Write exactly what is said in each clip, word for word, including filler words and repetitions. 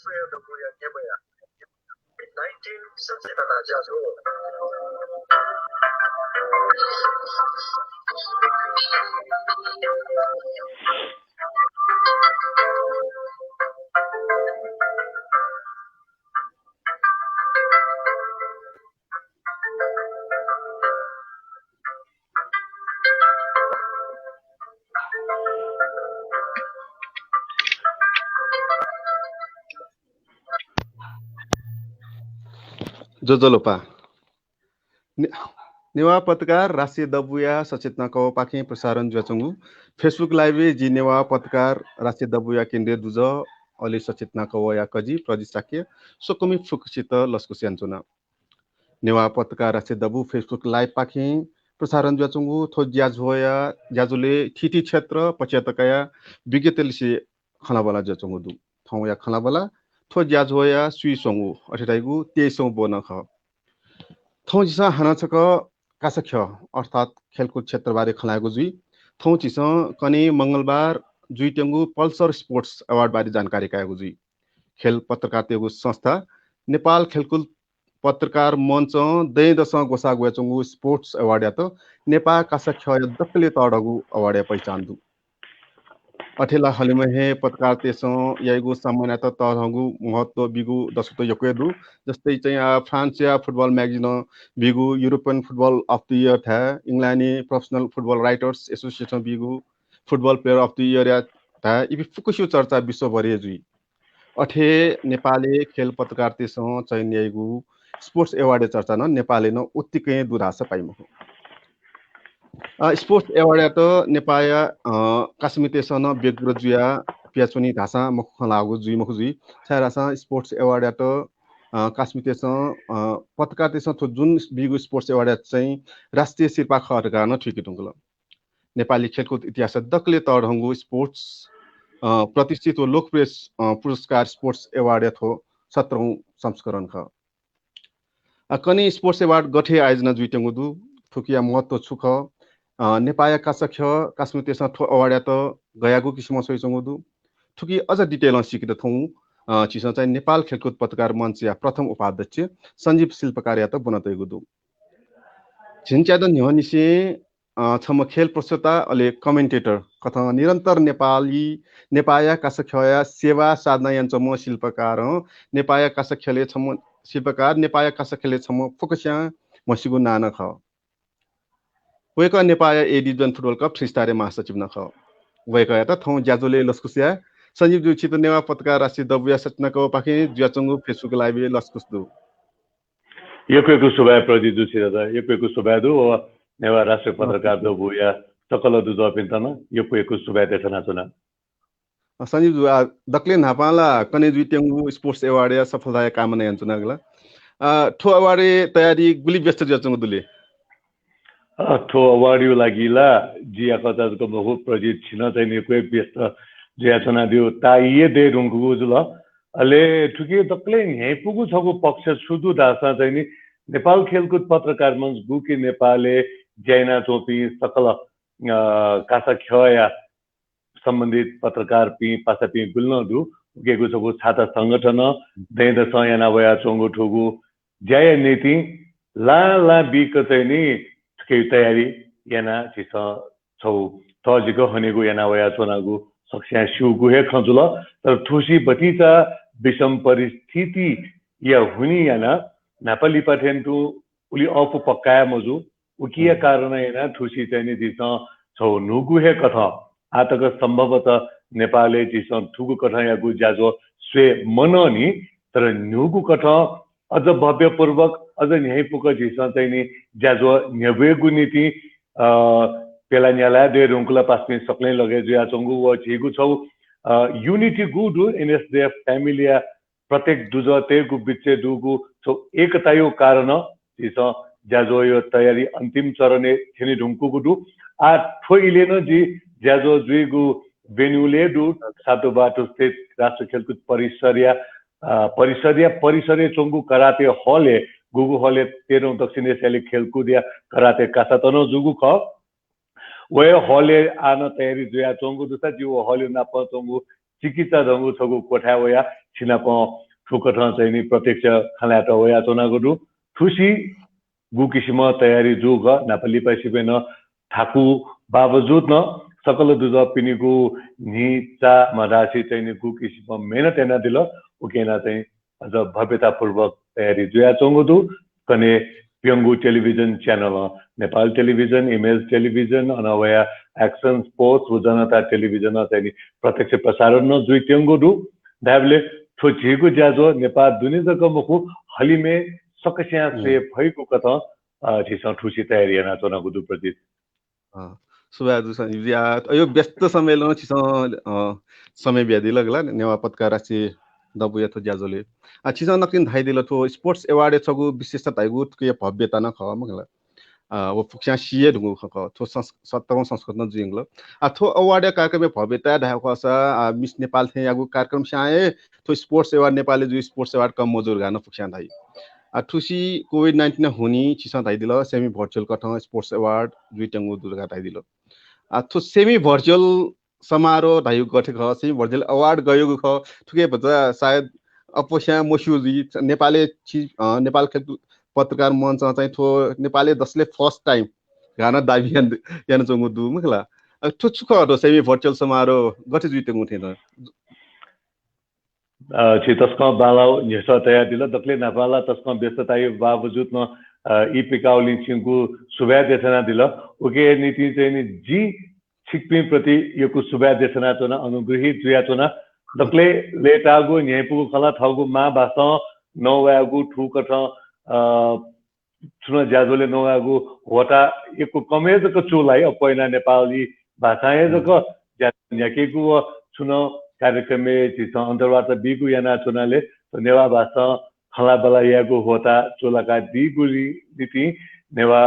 दबूया Newah covid nineteen सचेतना ज्याझ्वः। ज्वजलपा। ने-, नेवाः पत्रकार राष्ट्रिय दबूया सचेतना कवःपाखें प्रसारण जुयाच्वंगु Facebook live-य् जि नेवाः पत्रकार राष्ट्रिय दबूया केन्द्रीय दुजः अले सचेतना कवःया कजि प्रदीप शाक्य स्वकुमि फुक्कसित लसकुस यानाच्वना। नेवाः पत्रकार राष्ट्रिय दबू Facebook live-पाखें प्रसारण जुयाच्वंगु थ्व ज्याझ्वःया ज्याझ्वलय् थीथी क्षेत्र पक्षयात कयाः विज्ञतय्‌लिसे खँल्हाबल्हा जुयाच्वंगु दु। थौंया खँल्हाबल्हा थ्व ज्याझ्वःया स्वीस्वंगू, अथे धइगु तेइसौं ब्व नं खः। थौं झीसं हानं छकः कासा ख्यः अर्थात् खेलकुद क्षेत्रबारे खँ ल्हायेगु जुइ। थौं झीसं कन्हय् मंगलबार जुइत्यंगु Pulsar Sports Award बारे जानकारी कायेगु जुइ। खेल पत्रकारतय्‌गु संस्था नेपाल खेलकुद पत्रकार मञ्चं दँय्‌दसं ग्वसाः ग्वयाच्वंगु Sports Award-यात नेपाः कासा ख्यःया दकलय् तःधंगु award-या पहिचान दु। अथे ला हलिमय् हे पत्रकारतय्‌सं याइगु सम्मानयात तःधंगु महत्व बीगु दसुत यक्व हे दु। जस्तै चाहिँ, आ, फ्रान्सया Football Magazine-ं बीगु European Football of the Year धाये, England-य् Professional Football Writers Association बीगु Football Player of the Year-या धाये, इपिं फुक्कसिया चर्चा विश्वभर हे जुइ। अथे नेपालय् खेल पत्रकारतय्‌सं चयन याइगु Sports Award-या चर्चा नं नेपालय् नं उत्तिकै दु धाःसा पाइ मखु। अ, Sports Award-यात नेपाःया, अ, कासामितय्‌सं नं व्यग्र जुयाः पियाच्वनी धाःसां मखु खँ ल्हाःगु जुइ मखु जुइ। छाय्धाःसा Sports Award-यात, अ, कासामितय्‌सं, अ, पत्रकारतय्‌सं थ्व जुन बीगु Sports Award-या चाहिँ राष्ट्रिय सिरपाः खः धकाः नं थुइके धुंकल। नेपाली खेलकुद इतिहासय् दकलय् तःधंगु sports, अ, प्रतिष्ठित व लोकप्रिय, अ, पुरस्कार Sports Award-या थ्व सत्रौं संस्करण खः। अ, कन्हय् Sports Award गथे आयोजना जुइत्यंगु दु, थुकिया महत्व छु खः, अ, नेपाःया कासा ख्यः कासामितय्‌सं थ्व award-यात गयागु किसिमं स्वयाच्वंगु दु, थुकी अझ detail-ं सीकेत थौं, अ, झीसं चाहिँ नेपाल खेलकुद पत्रकार मञ्चया प्रथम उपाध्यक्ष सञ्जीव शिल्पकारयात ब्वना तयागु दु। झिंच्यादँ न्ह्यःनिसें, अ, छम्ह खेल प्रस्तोता अले commentator कथं निरन्तर नेपाली, नेपाःया कासा ख्यःया सेवा साधना यानाच्वंम्ह शिल्पकारं नेपाःया कासा ख्यलय् छम्ह शिल्पकार, नेपाःया कासा ख्यलय् छम्ह फुक्कस्यां म्हसीगु नां नं खः। वय्कः नेपाःया A division football club three स्टारया महासचिव नं खः। वय्कःयात थौं ज्याझ्वलय् लसकुस याये। सञ्जीव जु, छित नेवाः पत्रकार राष्ट्रिय दबूया सचेतना कवःपाखें जुयाच्वंगु Facebook live-य् लसकुस दु। यक्व यक्व सुभाय् प्रदीप जु, छितः यक्व यक्व सुभाय् दु। व नेवाः राष्ट्रिय पत्रकार दबूया सकल दुजःपिन्त नं यक्व यक्व सुभाय् देछानाच्वना। अ, सञ्जीव जु, आ, दकलय् न्हापां ला कन्हय् जुइत्यंगु Sports Award-या सफलताया कामना यानाच्वनागु ला। अ, थ्व award-या तयारी गुलि व्यस्त जुयाच्वंगु दु ले? अ, थ्व award-या लागि ला जि याकःचा जक मखु, प्रदीप, छिं नं चाहिँ नि यक्व हे व्यस्त जुयाच्वनादिउ। ताःई हे दये धुंकूगु जुल। अले थुकी दकलय् न्ह्यइपुगु छगू पक्ष छु दु धाःसा चाहिँ नि नेपाल खेलकुद पत्रकार मञ्च गुकी नेपालय् ज्या यानाच्वंपिं सकल, अ, कासा ख्यःया सम्बन्धित पत्रकारपिं, पासापिं गुलि नं दु, उकियागु छगू छाता संगठनं दँय्‌दसं याना वयाच्वंगु थुगु ज्याया निंतिं लां लां बीक चाहिँ नि थुकिया तयारी यानाः झीसं छगू तःजिक हनेगु याना वयाच्वनागु सकसियां स्यूगु हे खँ जुल। तर थुसी भतिचा विषम परिस्थितिया हुनिं यानाः न्हापा लिपा थें तुं उलि अःपु पक्का हे मजू। उकिया कारणं यानाः थुसी चाहिँ नि झीसं छगू न्हूगु हे कथं, आः तक सम्भवतः नेपालय् झीसं थुगु कथंयागु ज्याझ्वः स्वये मनंनि, तर न्हूगु कथं अझ भव्यपूर्वक, अझ न्ह्यइपुक झीसं चाहिँ नि ज्याझ्वः न्ह्यब्वयेगु निंतिं, अ, प्यला न्याला दये धुंकल। पासापिं सकलें लगय् जुयाच्वंगु व झीगु छगू, अ, unity गु दु, NSDF family-या प्रत्येक दुजःतय्‌गु बिचय् दुगु छगू एकताया कारणं झीसं ज्याझ्वःया तयारी अन्तिम चरणय् थ्यने धुंकूगु दु। आः थ्व इलय् नं जि ज्याझ्वः जुइगु venue-लय् दु, सातोबाटो स्थित राष्ट्रिय खेलकुद परिसरया, अ, परिसरया परिसरय् च्वंगु कराते हलय्, गुगु हलय् तेह्रौं दक्षिण एसियाली खेलकुदया कराते कासात नं जूगु खः। व हे हलय् आः नं तयारी जुयाच्वंगु दुसा जि व हलया नाप च्वंगु चिकिचा धंगु छगू कोठाय् वयाः छिनाप थुकथं चाहिँ नि प्रत्यक्ष खँ ल्हायेत वयाच्वनागु दु। थुसी गु किसिमं तयारी जूगु न्हापा लिपा सिबें थाकु बावजुद नं सकल दुजःपिनिगु न्हिचा मधासे चाहिँ नि गु किसिमं मेहनत यानादिल, उके याना चाहिँ अझ भव्यतापूर्वक तयारी जुयाच्वंगु दु। कन्हय् प्यंगू टेलिभिजन च्यानलं, नेपाल टेलिभिजन, इमेज टेलिभिजन, अन वया एक्सन स्पोर्ट्स व जनता टेलिभिजनं चाहिँ नि प्रत्यक्ष प्रसारण नं जुइत्यंगु दु। धायेबलय् थ्व झीगु ज्याझ्वः नेपाः दुने जक मखु, हलिमय् सकस्यां स्वये फइगु कथं, अ, झीसं थुसी तयारी यानाच्वनागु दु प्रजित। अँ, सुभाय् दु सञ्जीवजी। आ, अयो व्यस्त समयलं छिसं, अ, समय बियादिल गला नेवाः पत्रकार राष्ट्रिय दबूया थ्व ज्याझ्वलय्। आ, छिसं नकतिनि धयादिल थ्व स्पोर्ट्स अवार्डया छगू विशेषता धइगु थुकिया भव्यता नं खः मखुला। आ, व फुक्कस्यां सिये धुंगु खँ खः। थ्व संस-, सत्तरौं संस्करण जुइगु। आ, थ्व अवार्डया कार्यक्रमया भव्यता धायेगु खःसा, आ, मिस नेपाल थेंयागु कार्यक्रम स्यां हे थ्व स्पोर्ट्स अवार्ड नेपालय् जुइ स्पोर्ट्स अवार्ड कम मजू धकाः नं फुक्कस्यां धाइ। आ, थुसी कोभिड नाइन्टिन हुनिं छिसं धयादिल semi virtual कथं स्पोर्ट्स अवार्ड जुइत्यंगु दु धकाः धयादिल। आ, थ्व semi virtual समारोह धयागु गथे खः, semi virtual अवार्ड गयेगु खः, थुके भचा सायद अप्वस्यां मस्यू जुइ। नेपालय् छि, अ, नेपाल खेल पत्रकार मञ्चं चाहिँ थ्व नेपालय् दसले first time धकाः नं दाबी यान-, यानाच्वंगु दु मखुला। अ, थ्व छु खः थ्व semi virtual समारोह गथे जुइत्यंगु थें नं? अ, छि तसकं बांलाः न्ह्यसः तयादिल। दकलय् न्हापां ला तसकं व्यस्तताया बावजुद नं, अ, ई पिकाःगुलिं छिकपिन्त सुभाय् देछानादिल। उकिया निंतिं चाहिँ नि जिं छिकपिं प्रति यक्व सुभाय् देछानाच्वना, अनुग्रहित जुयाच्वना। दकलय् लय्ताःगु न्ह्यइपुगु खँ ला थःगु मांभासं नवायेगु थुकथं, अ, छुं नं ज्याझ्वलय् नवायेगु ह्वःताः यक्व कम हे जक चूलाइ, अप्वः यानाः नेपाली भाषां हे जक ज्याझ्वः न्ह्याकेगु व छुं नं कार्यक्रमय् झीसं अन्तर्वार्ता बीगु यानाच्वनाले थ्व नेवाः भासं खँल्हाबल्हा यायेगु ह्वःताः चूलाकादीगुलिं निंतिं नेवाः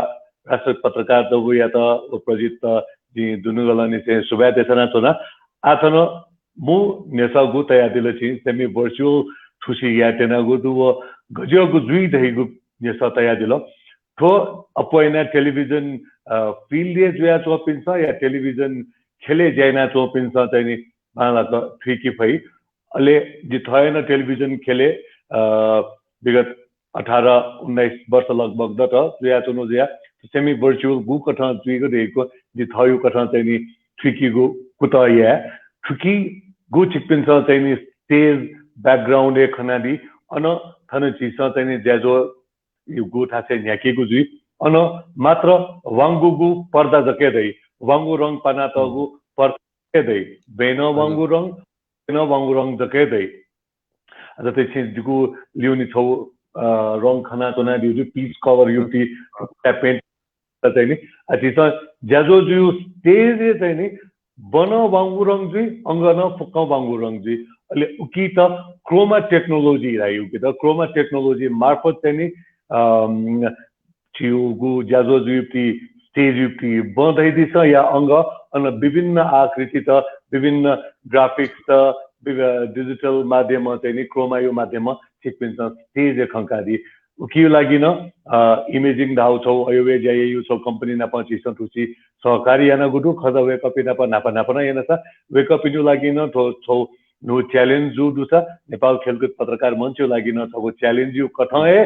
राष्ट्रिय पत्रकार दबूयात व प्रजितत जिं दुनुगलंनिसें सुभाय् देछानाच्वना। आः थन मू न्ह्यसःगु तयादिल छिं, semi virtual थुसी यायेत्यनागु दु व गज्याःगु जुइ धइगु न्ह्यसः तयादिल। थ्व अप्वः यानाः टेलिभिजन, अ, फिल्डय् जुयाच्वंपिन्सं या टेलिभिजन ख्यलय् ज्या यानाच्वंपिन्सं चाहिँ नि बांलाक थुइके फइ। अले जि थः हे नं टेलिभिजन ख्यलय्, अ, विगत अठार उन्नाइस वर्ष लगभग दत जुयाच्वनु जुया। Semi virtual गुकथं जुइगु धइगु जि थःगु कथं चाहिँ नि थुइकेगु कुतः याये। थुकिगु छिकपिन्सं चाहिँ नि stage background-य् खनादी। अन थन झीसं चाहिँ नि ज्याझ्वः गु थासय् न्ह्याकेगु जुइ। अन मात्र वांगुगु पर्दा जक हे दइ, वांगु रंग पानातःगु पर्दा जक हे दइ। बँय् नं वांगु रंग, बँय् नं वांगु रंग जक हे दइ। जस्तै छिं जिगु ल्यूने छगू, अ, रंग खनाच्वनादीगु दु, peach colour युक्ति paint चाहिँ नि, अ, झीसं ज्याझ्वः जुइगु stage-य् चाहिँ नि बँय् नं वांगु रंग जुइ, अंगः नं फुक्कं वांगु रंग जुइ। अले उकियात chroma technology धाइ, उकियात chroma technology मार्फत चाहिँ नि, अम, झीगु ज्याझ्वः जुइगु stage युक्ति बँय् धइदिसँ या अंगः, अन विभिन्न आकृतित, विभिन्न graphics-त, विभ-, digital माध्यमं चाहिँ नि chroma-या माध्यमं छिकपिन्सं stage-य् खंकादी। उकिया लागि नं, अ, Imaging धाःगु छगू अय् हे ज्या याइगु छगू company नाप झीसं थुसी सहकार्य यानागु दु। खः ला वय्कःपिं नाप न्हापा न्हापा नं यानासा वय्कःपिनिगु लागि नं थ्व छगू न्हू challenge जूगु दुसा नेपाल खेलकुद पत्रकार मञ्चया लागि नं छगू challenge-या कथं हे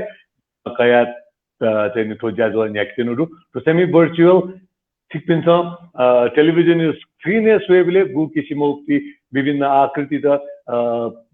कयाः, अ, चाहिँ नि थ्व ज्याझ्वः न्ह्याकेत्यनागु दु। थ्व semi virtual छिकपिन्सं, अ, टेलिभिजन screen-य् स्वयेबलय् गु किसिमं उक्ति विभिन्न आकृतित, अ,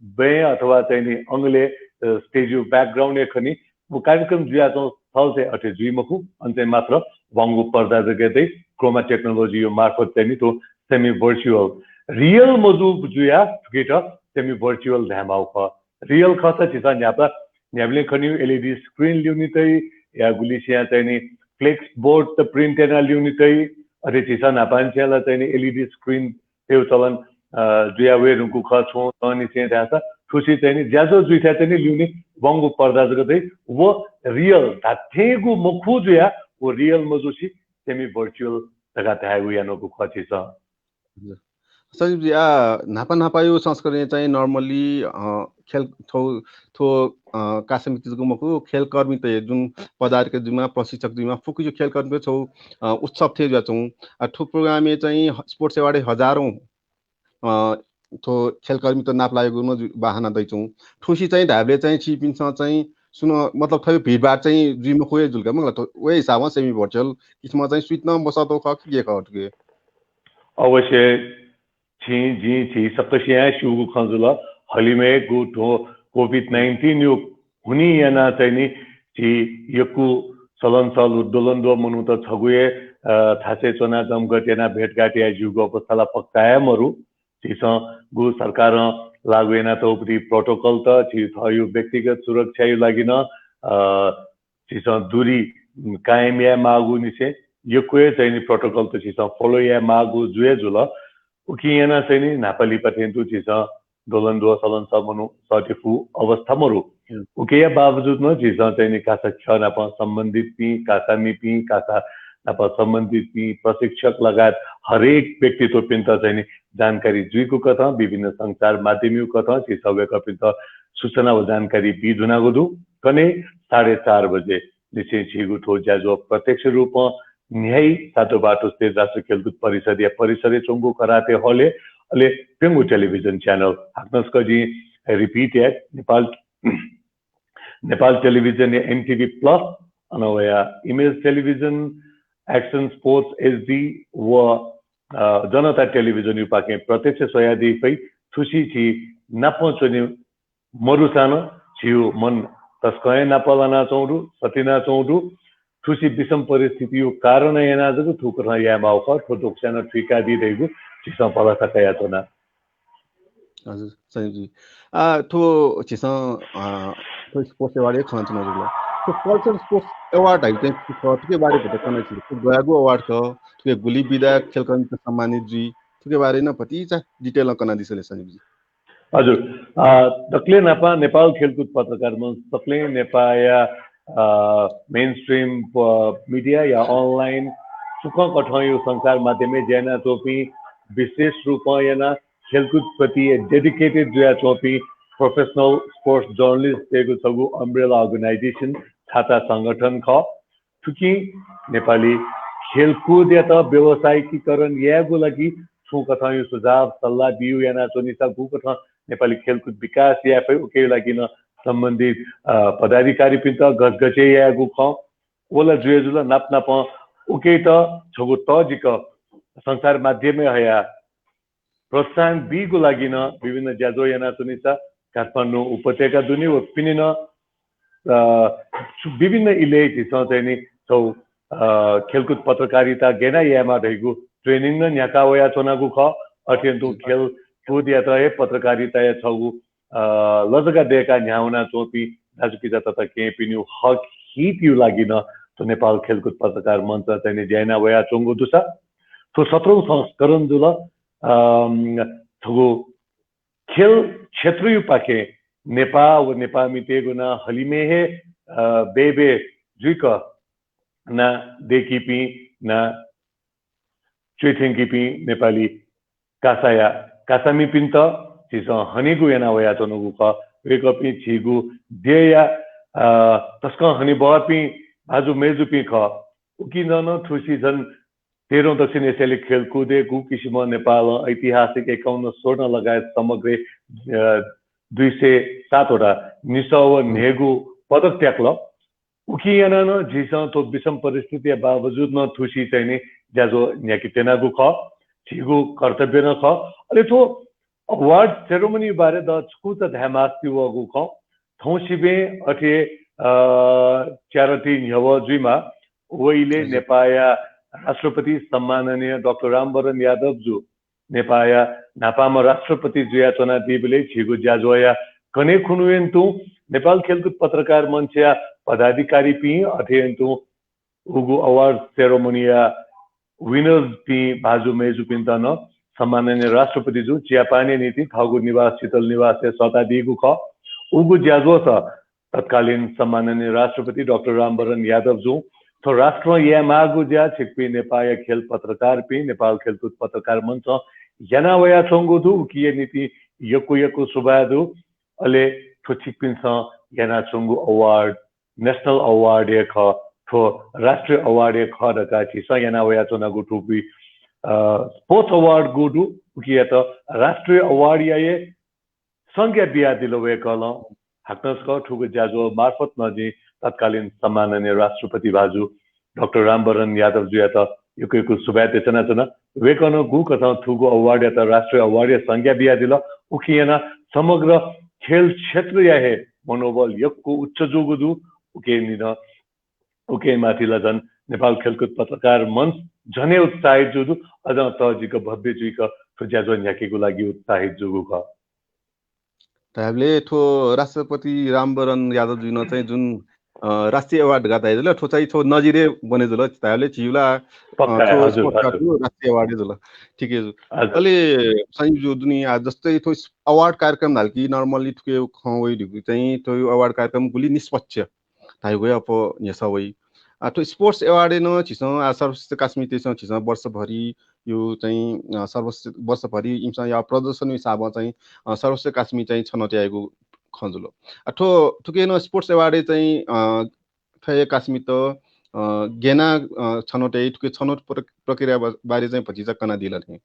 बँय् अथवा चाहिँ नि अंगलय्, अ, stage-या background-य् खनी। व कार्यक्रम जुयाच्वंगु थल चाहिँ अथे जुइ मखु, अन चाहिँ मात्र वांगु पर्दा जक हे दइ, chroma technology-या मार्फत चाहिँ नि थ्व semi virtual। Real मजू जुयाः थुकियात semi virtual धायेमाःगु खः। Real खःसा झीसं न्हापा न्ह्याबलें खनीगु LED screen ल्यूने तइ, या गुलिसियां चाहिँ नि flex board-त print यानाः ल्यूने तइ, अथे झीसं न्हापांनिसें ला चाहिँ नि LED screen-तय् चलन, अ, जुया वये धुंकूगु खः छुं तःनिसें धाःसा। थुसी चाहिँ नि ज्याझ्वः जुइथाय् चाहिँ नि ल्यूने वांगु पर्दा जक दइ। व real धात्थेंगु मखु जुयाः व real मजूसे semi virtual धकाः धायेगु यानागु खः झीसं। हजुर। सञ्जीवजी, आ, न्हापा न्हापाया संस्करणय् चाहिँ normally, अ, खेल थ्व, थ्व, अ, कासामिति जक मखु, खेलकर्मीत हे जुन पदाधिकारी जुइमा, प्रशिक्षक जुइमा, फुक्कसिया खेलकर्मीत छगू, अ, उत्सव थें जुयाच्वं। आ, थ्व program-य् चाहिँ ह-, Sports Award-य् हजारौं, अ, थ्व खेलकर्मीत नापलायेगु नं जु-, बाहना दइच्वं। थुसी चाहिँ धायेबलय् चाहिँ छिपिन्सं चाहिँ सुनं मतलब थ्व भिडभाड चाहिँ जुइ मखु हे जुल का, मखु ला, थ्व, वहे हिसाबं semi virtual किसिमं चाहिँ सुइत नं मसःतौ खः कि के खः थुके? अवश्य, छिं जिं झी सकसियां स्यूगु खँ जुल। हलिमय् गु थ्व COVID nineteen यु हुनिं यानाः चाहिँ नि झी यक्व चलन सल व दोलन दुगु मनूत छगू हे, अ, थासय् च्वनाः जमघट यानाः भेटघाट याये ज्यूगु अवस्था ला पक्का हे मरु। झीसं गु सरकारं लागू यानातःगु protocol त झी थःयु व्यक्तिगत सुरक्षायु लागि नं, अ, झीसं दूरी कायम याये माःगु निसें यक्व हे चाहिँ नि protocol त झीसं follow याये माःगु जुया जुल। उकिं यानाः चाहिँ नि न्हापा लिपा थें तुं झीसं दोलन दुगु चलन सल मनू सःते फु अवस्था मरु। उकिया बावजुद नं झीसं चाहिँ नि कासा ख्यः नाप सम्बन्धितपिं, कासामिपिं, कासा नाप सम्बन्धितपिं, प्रशिक्षक लगायत हरेक व्यक्तित्वपिन्त चाहिँ नि जानकारी जुइगु कथं विभिन्न सञ्चार माध्यमयु कथं झीसं वय्कःपिन्त सूचना व जानकारी बी धुनागु दु। कन्हय् साढे चार बजे निसें झीगु थ्व ज्याझ्वः प्रत्यक्ष रूपं न्ह्याइ सातोपाटो स्थित राष्ट्रिय खेलकुद परिषदया परिसरय् च्वंगु कराते हलय्, अले प्यंगू television channel, हाकनं छकः जिं repeat याये, नेपाल, नेपाल television या NTV Plus, अन वया Image Television, Action Sports HD व, अ, जनता television युपाखें प्रत्यक्ष स्वयादी फइ। थुसी झी नाप च्वने मरुसां नं झीयु मन तसकं हे नाप लानाच्वंगु दु, सतिनाच्वंगु दु। थुसी विषम परिस्थितियु कारणं यानाः जक थुकथं यायेमाःगु खः। थ्व दक्वस्यां नं थुइकादी धइगु झीसं भलसा कयाच्वना। हजुर, संजीव जी। आ, थ्व झीसं, आ, थ्व sports award हे खनाच्वनागु जुल। थ्व Culture Sports Award धइगु चाहिँ छु खः, थुके बारे भतिचा कनादिसँ। थ्व गयागु award खः, थुके गुलि विधायक खेलकर्मीत सम्मानित जुइ, थुके बारे नं भतिचा detail नं कनादिसँ ले संजीव जी। हजुर, अ, दकलय् न्हापां नेपाल खेलकुद पत्रकार मञ्च सकलें नेपाःया, अ, mainstream प-, media या online सुखं कथंयु सञ्चार माध्यमय् ज्या यानाच्वंपिं, विशेष रूपं यानाः खेलकुद प्रति dedicated जुयाच्वंपिं professional sports journalist धइगु छगू umbrella organization, छाता संगठन खः। थुकिं नेपाली खेलकुदयात व्यावसायिकीकरण यायेगु लागि छुं कथंयु सुझाव सल्लाह बियु यानाच्वनीसा गुकथं नेपाली खेलकुद विकास याये फइ उकेयु लागि नं सम्बन्धित, अ, पदाधिकारीपिन्त गजगजे यायेगु खः। व ला जुया जुल, नाप नापं उकेत छगू तःजिक सञ्चार माध्यमय् हयाः प्रोत्साहन बीगु लागि नं विभिन्न ज्याझ्वः यानाच्वनीसा काठमाडौं उपत्यका दुने व पिने नं, अ, विभिन्न इलय् झीसं चाहिँ नि छगू, अ, खेलकुद पत्रकारिता गय् यायेमाः धइगु training नं न्ह्याका वयाच्वनागु खः। अथें तुं खेलकुदयात हे पत्रकारिताया छगू, अ, लजगा दय्काः न्ह्याः वनाच्वंपिं दाजुकिजा तता केहेँपिनिगु हक हितयु लागि नं थ्व नेपाल खेलकुद पत्रकार मञ्च चाहिँ नि ज्या याना वयाच्वंगु दुसा थ्व सत्रौं संस्करण जुल। अम, थुगु खेल क्षेत्रयु पाखें नेपाः व नेपाःमितय्गु नां हलिमय् हे, अ, बय्बय् जुइक नां दय्कीपिं, नां च्वय् थ्यंकीपिं नेपाली कासाया कासामिपिन्त झीसं हनेगु याना वयाच्वनागु खः। वय्कःपिं झीगु देय्या, अ, तसकं हनेबहःपिं भाजु मय्जुपिं खः। उकिं नं थुसी झन तेह्रौं दक्षिण एसियाली खेलकुदय् गु किसिमं नेपालं ऐतिहासिक एकाउन्न स्वर्ण लगायत समग्र, अ, दुई सय सात वटा निसः व न्हय्गू पदक त्याकल। उकिं यानाः नं झीसं थ्व विषम परिस्थितिया बावजुद नं थुसी चाहिँ नि ज्याझ्वः न्ह्याके त्यनागु खः, झीगु कर्तव्य नं खः। अले थ्व award ceremony बारे द छकूचा धाये मास्ति वःगु खः। थौंसिबें अथे, अ, च्यारती न्ह्यवः जुइमा वइले नेपाःया राष्ट्रपति सम्माननीय डाक्टर रामवरण यादव जु नेपाःया न्हापांम्ह राष्ट्रपति जुयाच्वनादीबलय् झीगु ज्याझ्वःया कन्हय् खुन्हुयेन तुं नेपाल खेलकुद पत्रकार मञ्चया पदाधिकारीपिं अथें तुं उगु award ceremony या winners पिं भाजु मय्जुपिन्त नं सम्माननीय राष्ट्रपति जु चियापानया निंतिं थःगु निवास शीतल निवासय् सःतादीगु खः। उगु ज्याझ्वःस तत्कालीन सम्माननीय राष्ट्रपति डाक्टर रामवरण यादव जुं थ्व राष्ट्रं याये माःगु ज्या छिकपिं नेपाःया खेल पत्रकारपिं नेपाल खेलकुद पत्रकार मञ्चं याना वयाच्वंगु दु। उकिया निंतिं यक्व यक्व सुभाय् दु। अले थ्व छिकपिन्सं यानाच्वंगु award national award हे खः, थ्व राष्ट्रिय award हे खः धकाः झीसं याना वयाच्वनागु थुकी अ, स्पोर्ट्स अवार्ड गु दु, उकियात राष्ट्रिय अवार्डया हे संज्ञा बियादिल वय्कलं। हाकनं छकः थुगु ज्याझ्वः मार्फत नं जिं तत्कालीन सम्माननीय राष्ट्रपति भाजु डाक्टर रामवरण यादवजुयात यक्व यक्व सुभाय् देछानाच्वना। वय्कलं गुकथं थुगु अवार्डयात राष्ट्रिय अवार्डया संज्ञा बियादिल, उकिं यानाः समग्र खेल क्षेत्रया हे मनोबल यक्व उच्च जूगु दु। उकिं निदँ उकिं माथि ला झन नेपाल खेलकुद पत्रकार मञ्च झन हे उत्साहित जूगु दु, अझ तःजिक भव्य जुइक थ्व ज्याझ्वः न्ह्याकेगु लागि उत्साहित जूगु खः। धायेबलय् थ्व राष्ट्रपति रामवरण यादवजुं चाहिँ जुन, अ, राष्ट्रिय अवार्ड धकाः धाइ जुल, थ्व चाहिँ थ्व नजिरै बने जुल। धायेबलय् झीगु ला, अ, पक्का, थ्व हजुर, स्पोर्ट्स हजुर। राष्ट्रिय अवार्डै जुल। ठिकै जु। हजुर। अले संजीव जु दुनि आ जस्तै थ्व अवार्ड कार्यक्रम धाल कि normally थुके खँ वइ धुगु चाहिँ थ्व अवार्ड कार्यक्रम गुलि निष्पक्ष धाइगु हे अप्वः न्ह्यसः वइ। आ, थ्व स्पोर्ट्स अवार्डय् नं झीसं आ सर्वश्रेष्ठ कासामितय्सं झीसं वर्षभरि यो चाहिँ, अ, सर्वश्रेष्ठ वर्षभरि इमिसं या प्रदर्शन हिसाबं चाहिँ, अ, सर्वश्रेष्ठ कासामि चाहिँ छनौट याइगु खँ जुल। आ, थ्व, थुके नं स्पोर्ट्स अवार्डय् चाहिँ, अ, थ्व हे कासामित, अ, गेना, अ, छनौट याइ, थुके छनौट प्र-, प्रक्रिया बा-, बारे चाहिँ भतिचा कनादिल थें।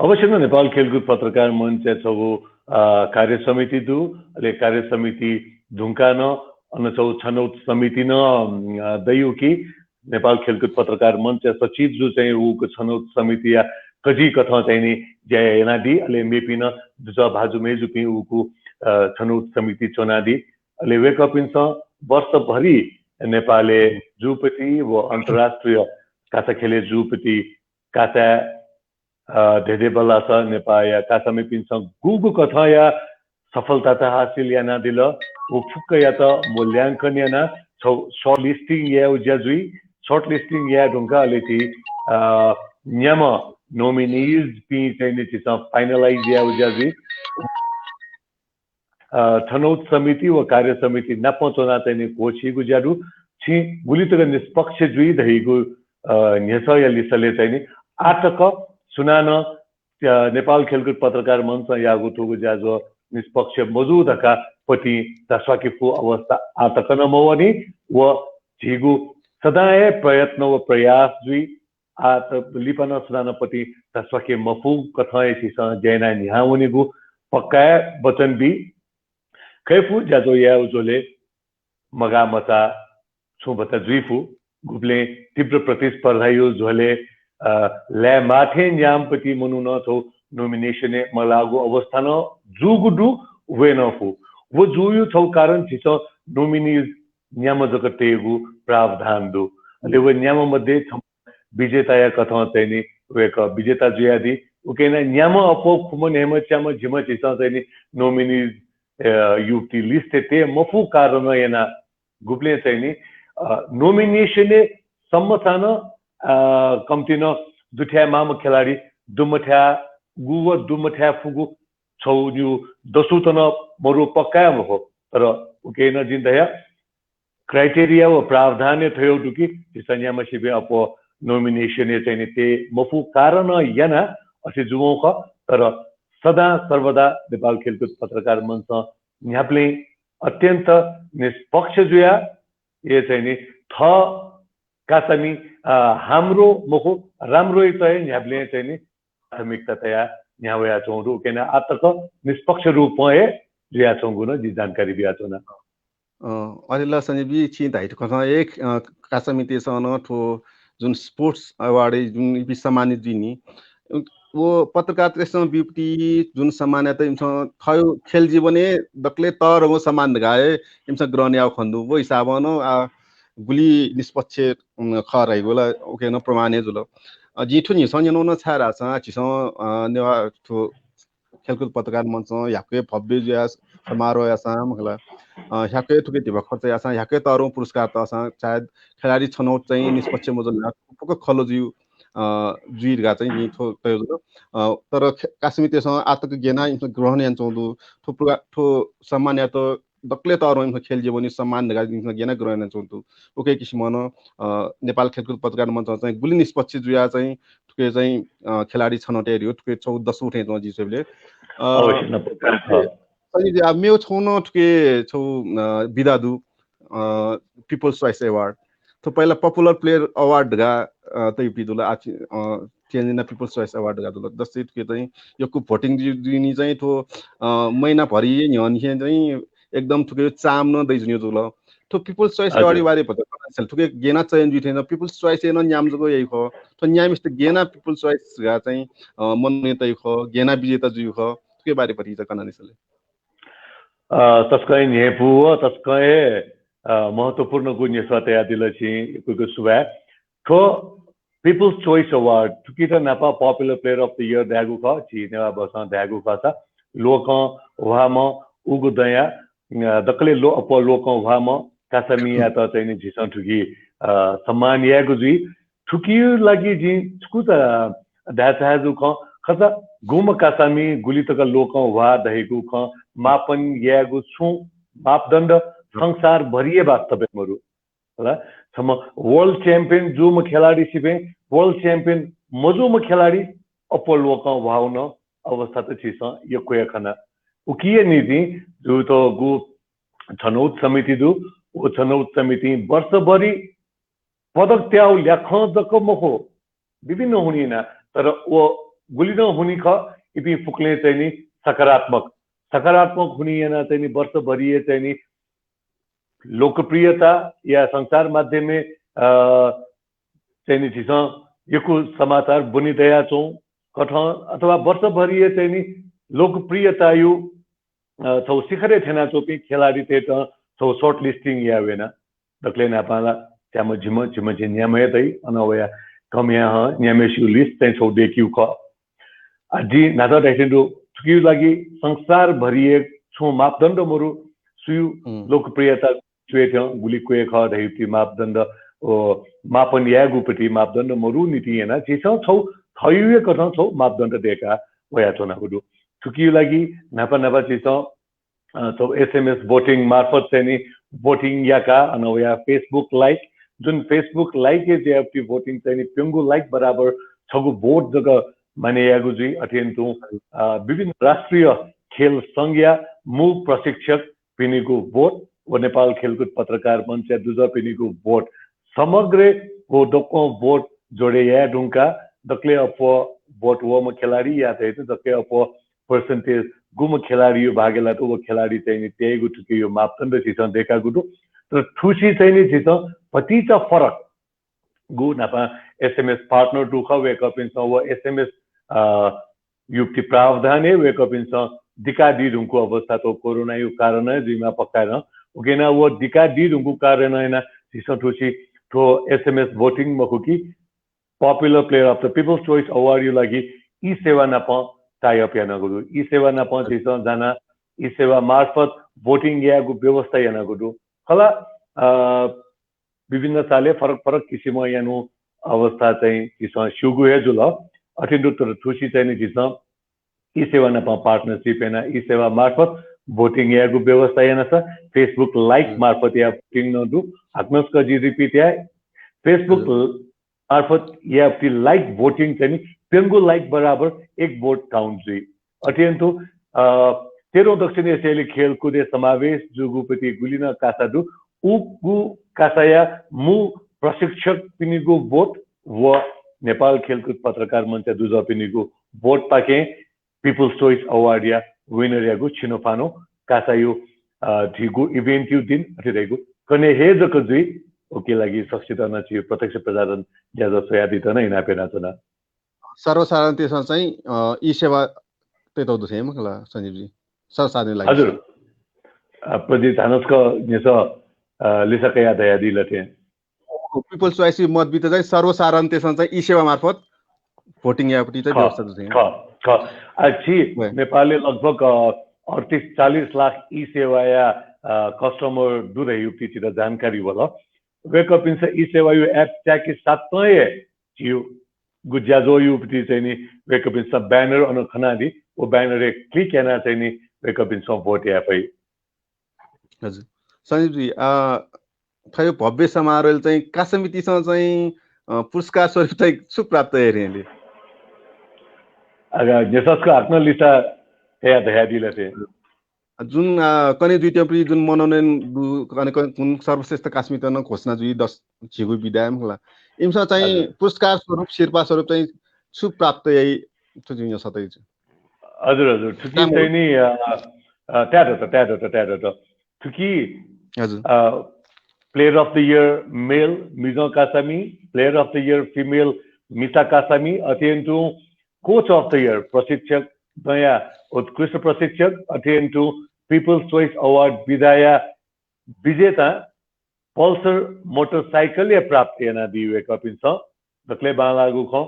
अवश्य नं नेपाल खेलकुद पत्रकार मञ्चया छगू, अ, कार्य समिति दु, अले कार्य समिति धुंकाः नं अन छगू छनौट समिति नं, अ, दइ उकी। नेपाल खेलकुद पत्रकार मञ्चया सचिव जु चाहिँ उगु छनौट समितिया कजि कथं चाहिँ नि ज्या यानादी, अले मेपिं नं दुजः भाजु मय्जुपिं उगु, अ, छनौट समिति च्वनादी। अले वय्कःपिन्सं वर्षभरि नेपालय् जूपति व अन्तर्राष्ट्रिय कासा खेलय् जूपति कासा, अ, धेधे बल्लास नेपाःया कासामिपिन्सं गुगु कथंया सफलता त हासिल यानादिल, व फुक्कयात मूल्यांकन यानाः छौ short listing यायेगु ज्या जुइ। Short listing याये धुंकाः अले ति, अ, न्याम्ह nominees पिं चाहिँ नि झीसं finalize यायेगु ज्या जुइ। अ, छनौट समिति व कार्य समिति नाप च्वनाः चाहिँ नि क्वःछीगु ज्या दु। छिं गुलि तक निष्पक्ष जुइ धइगु, अ, न्ह्यसःया लिसलय् चाहिँ नि आः तक सुनानं, अ, नेपाल खेलकुद पत्रकार मञ्चं याःगु थुगु ज्याझ्वः निष्पक्ष मजू धकाः पतिं धास्वाके फु अवस्था आः तक नं मवनी। व झीगु सदां हे प्रयत्न व प्रयास जुइ। आः त लिपा नं सुनानं पतिं धास्वाके मफु कथं हे झीसं ज्या यानाः न्ह्याः वनेगु पक्का हे वचन बी। खय्फु ज्याझ्वः यायेगु झ्वलय् मगाः मचाः छुं भचा जुइफु। गुबलें तीव्र प्रतिस्पर्धाया झ्वलय्, अ, लाये माः थें न्याम्ह पति मनू नं थ्व nomination-य् मलाःगु अवस्था नं जूगु दु, वये नं फु। व जूगु छगू कारण झीसं nominees न्याम्ह जक तयेगु प्रावधान दु। अले व न्याम्ह मध्ये छम्ह विजेताया कथं चाहिँ नि वय्कः विजेता जुयादी। उकिं यानाः न्याम्ह अप्वः खुम्ह न्हय्म्ह च्याम्ह झिम्ह झीसं चाहिँ नि nominees, अ, युपति list-य् तये मफु कारण यानाः गुबलें चाहिँ नि, अ, nomination-य् सम्मसानं, अ, कम्ति नं दुथ्याये माःम्ह खेलाडी दुमथ्याःगु व दुमथ्याये फुगु छगू निगू दसु तन मरु पक्का हे मखु। तर उकिं यानाः जिं धया criteria व प्रावधानय् थ्व हे दु कि झीसं न्याम्हसिबें अप्वः nomination-य् चाहिँ नि तये मफु कारण यानाः अथे जुवं खः। तर सदां सर्वदा नेपाल खेलकुद पत्रकार मञ्चं न्ह्याबलें अत्यन्त निष्पक्ष जुयाः हे चाहिँ नि थः कासामि, अ, हाम्रो मखु, राम्रोइत हे न्ह्याबलें चाहिँ नि प्राथमिकता तयाः न्ह्यावयाच्वंगु दु। उकिं यानाः आः तक निष्पक्ष रूपं हे जुयाच्वंगु नं जिं जानकारी बियाच्वना। अ, अले ला संजीव जी, छिं धाइ थें कथं हे, अ, कासामितय्सं नं थ्व जुन sports award जुन इपिं सम्मानित जुइ नि, व पत्रकारतय्सं ब्यूपति जुन सम्मानयात इमिसं थःगु खेल जीवनय् दकलय् तःधंगु सम्मान धकाः हे इमिसं ग्रहण याःगु खने दु। व हिसाबं नं, आ, गुलि निष्पक्ष, उम्, खः धइगु ला उकिं यानाः प्रमाण हे जुल। अ, जिं थ्व न्ह्यसः न्यनागु नं छाय् धाःसा झीसं, अ, नेवाः थ्व खेलकुद पत्रकार मञ्चं ह्याक्व हे भव्य जुयाः समारोह याःसां मखु ला, अ, ह्याक्व हे थुके धिबा खर्च याःसां, ह्याक्व हे तःधंगु पुरस्कार तःसां सायद खेलाडी छनौट चाहिँ निष्पक्ष मजू धकाः फुक्क खँ ला जुइ, अ, जुइ धकाः चाहिँ जिं थ्व तयागु दु। अ, तर खे-, कासामितय्सं आः तक गेना इमिसं ग्रहण यानाच्वंगु दु। थ्व पुरा-, थ्व सम्मानयात दकलय् तःधंगु इमिसं खेल जीवनया सम्मान धकाः इमिसं गेना ग्रहण यानाच्वंगु दु। उकिं किसिमं नं, अ, नेपाल खेलकुद पत्रकार मञ्चं चाहिँ गुलि निष्पक्ष जुयाः चाहिँ थुके चाहिँ, अ, खेलाडी छनौट याइ धइगु थुके छगू दसु थें च्वं जिं स्वयेबलय्। अ, अवश्य नं। अले, अ, मेगु छगू नं थुके छगू, अ, विधा दु, अ, People's Choice Award। थ्व पहिला popular player award धकाः तयापिं जुल, आः चेंज यानाः People's Choice Award धकाः जुल। जस्तै थुके चाहिँ यक्व voting जुइनि चाहिँ थ्व महिनाभरि न्ह्यःने चाहिँ एकदम थुके चाम नं दइजुनि जुल। थ्व People's Choice Award बारे भचा कनादिसँ ले, थुके गय् यानाः चयन जुइ थें, People's Choice नं न्याम्ह जक याइ खः। थ्व न्याम्हसित गय् यानाः People's Choice धकाः चाहिँ मनोनयन तइ खः, गय् यानाः विजेता जुइ खः, थुके बारे भचा कनादिसँ ले। अ, तसकं हे न्ह्यइपु व तसकं हे, अ, महत्त्वपूर्णगु न्ह्यसः तयादिल छिं, यक्व यक्व सुभाय्। थ्व People's Choice Award थुकित न्हापा Popular Player of the Year धायेगु खः, झी नेवाः भासं धायेगु खःसा लोकं ह्वाःम्ह, उगु दँया, अ, दकलय् लो-, अप्वः लोकं ह्वाःम्ह कासामियात चाहिँ नि झीसं थुकी, अ, सम्मान यायेगु जुइ। थुकिया लागि जिं छकूचा धाये चाहेगु खँ, खःसा गुम्ह कासामि गुलि तक लोकं ह्वाः धइगु खँ मापन यायेगु छुं मापदण्ड संसारभरि हे वास्तवय् मरु। होला, छम्ह world champion जूम्ह खेलाडी सिबें world champion मजूम्ह खेलाडी अप्वः लोकं ह्वाःगु नं अवस्था त झीसं यक्व हे खना। उकिया निंतिं जुयातःगु छनौट समिति दु, व छनौट समितिं वर्षभरि पदक तयागु ल्याखं जक मखु, विभिन्न हुनिं यानाः, तर व गुलि नं हुनिं खः, इपिं फुक्कलें चाहिँ नि सकारात्मक, सकारात्मक हुनिं यानाः चाहिँ नि वर्षभरि हे चाहिँ नि लोकप्रियता या सञ्चार माध्यमय्, अ, चाहिँ नि झीसं यक्व समाचार ब्वने दयाच्वंकथं अथवा वर्षभरि हे चाहिँ नि लोकप्रियताया, अ, छगू शिखरय् थ्यनाच्वंपिं खेलाडीतय्त छगू shortlisting याये याना। दकलय् न्हापां ला त्याम्ह झिम्ह, झिम्ह झी न्याम्ह हे दइ, अन वया कमया हं न्याम्हसिगु list चाहिँ छगू दय्केगु खः। आ, जिं न्हाचः धाये थें दु, थुकिया लागि संसारभरि हे छुं मापदण्ड मरु, सुया लोकप्रियता च्वय् थें गुलि क्वय् खः धइगु मापदण्ड, अ, मापन यायेगु प्रति मापदण्ड मरु निंतिं यानाः झीसं छगू थःगु हे कथं छगू मापदण्ड दय्का वयाच्वनागु दु। थुकिया लागि न्हापा न्हापा झीसं, अ, छगू SMS voting मार्फत चाहिँ नि voting याकाः अन वया Facebook like, जुन Facebook like-य् जुयागु voting चाहिँ नि प्यंगू like बराबर छगू vote जक माने यायेगु जुइ। अथें तुं, अ, विभिन्न राष्ट्रिय खेल संघया मू प्रशिक्षक पिनिगु vote व नेपाल खेलकुद पत्रकार मञ्चया दुजःपिनिगु vote समग्र व दक्वं vote जोडे याये धुंकाः दकलय् अप्वः vote वःम्ह खेलाडी या चाहिँ दकलय् अप्वः percentage गुम्ह खेलाडीया भागय् लात व खेलाडी चाहिँ नि तयेगु थुकिया मापदण्ड झीसं दय्कागु दु। तर थुसी चाहिँ नि झीसं भतिचा फरक गु न्हापा SMS partner दु खः, वय्कःपिन्सं व SMS, अ, युक्ति प्रावधानय् वय्कःपिन्सं दिकादी धुंकूगु अवस्था थ्व कोरोनाया कारणं जुइमाः पक्का नं। उकिं यानाः व दिकादी धुंकूगु कारणं यानाः झीसं थुसी थ्व SMS voting मखु कि Popular Player of the People's Choice Award-या लागि ई-सेवा नाप tie up यानागु दु। ई-सेवा नाप झीसं जानाः ई-सेवा मार्फत voting यायेगु व्यवस्था यानागु दु। खला, अ, विभिन्न सालय् फरक फरक किसिमं यानागु अवस्था चाहिँ झीसं स्यूगु हे जुल। अथें तुं तर थुसी चाहिँ नि झीसं ई-सेवा नाप partnership यानाः ई-सेवा मार्फत voting यायेगु व्यवस्था यानासा Facebook like मार्फत याःगु voting नं दु। हाकनं छकः जिं repeat याये, Facebook मार्फत याःगु like voting चाहिँ नि प्यंगू like बराबर एक vote count जुइ। अथें तुं, अ, तेह्रौं दक्षिण एसियाली खेलकुदय् समावेश जूगु प्रति गुलि नं कासा दु, उगु कासाया मू प्रशिक्षकपिनिगु vote व नेपाल खेलकुद पत्रकार मञ्चया दुजःपिनिगु vote पाखें People's Choice Award-या winner-यागु छिन्हुपान्हु कासाया, अ, झीगु event-या दिन अथे धइगु कन्हय् हे जक जुइ। उकिया लागि सकसितं नं झीगु प्रत्यक्ष प्रसारण ज्याझ्वः स्वयादीत नं इनाप यानाच्वना। सर्वसाधारणतय्सं चाहिँ, अ, ई-सेवा तयेत दु थें मखु ला सञ्जीवजी? सर्वसाधारणया लागि। हजुर। अ, प्रदीप धानस्क न्ह्यसः, अ, लिसा कयाः धयादिल थें। People's Choice-या मत बीत चाहिँ सर्वसाधारणतय्सं चाहिँ ई-सेवा मार्फत voting यायेगु प्रति चाहिँ खः, व्यवस्था दु थें। खः, खः। आ, झी वय्। नेपालय् लगभग, अ, अडतिस चालिस लाख ई-सेवाया, अ, customer दु धइगु प्रति झीत जानकारी वल। वय्कःपिन्सं ई-सेवाया app त्याके साथं हे झीगु ज्याझ्वःया प्रति चाहिँ नि वय्कःपिन्सं banner अन खनादी, व banner-य् click यानाः चाहिँ नि वय्कःपिन्सं vote याये फइ। हजुर। सञ्जीवजी, अ, थ्व भव्य समारोहय् चाहिँ कासामितय्सं चाहिँ, अ, पुरस्कार स्वरूप चाहिँ छु प्राप्त याये थें ले? अगा, न्ह्यसःक हाकनं लिसा कयाः धयादिल थें। जुन कने जुइत्यंपिं जुन मनोनयन दु, कने कुन सर्वश्रेष्ठ कासामित नं घोषणा जुइ दस झिगु विधाय् मखुला। इमिसं चाहिँ पुरस्कार स्वरूप, सिरपाः स्वरूप चाहिँ छु प्राप्त याइ, थ्व जिं न्ह्यसः तयागु छु। हजुर हजुर, थुकी चाहिँ नि त्यादत त्यादत त्यादत थुकी हजुर। Player of the Year male मिजं कासामि, Player of the Year female मिसा कासामि, अथें तुं Coach of the Year प्रशिक्षक दया उत्कृष्ट प्रशिक्षक, अथें तुं People's Choice Award विधाया विजेता पल्सर मोटरसाइकलया प्राप्त यानादी वय्कःपिन्सं दकले बांलाःगु खँ।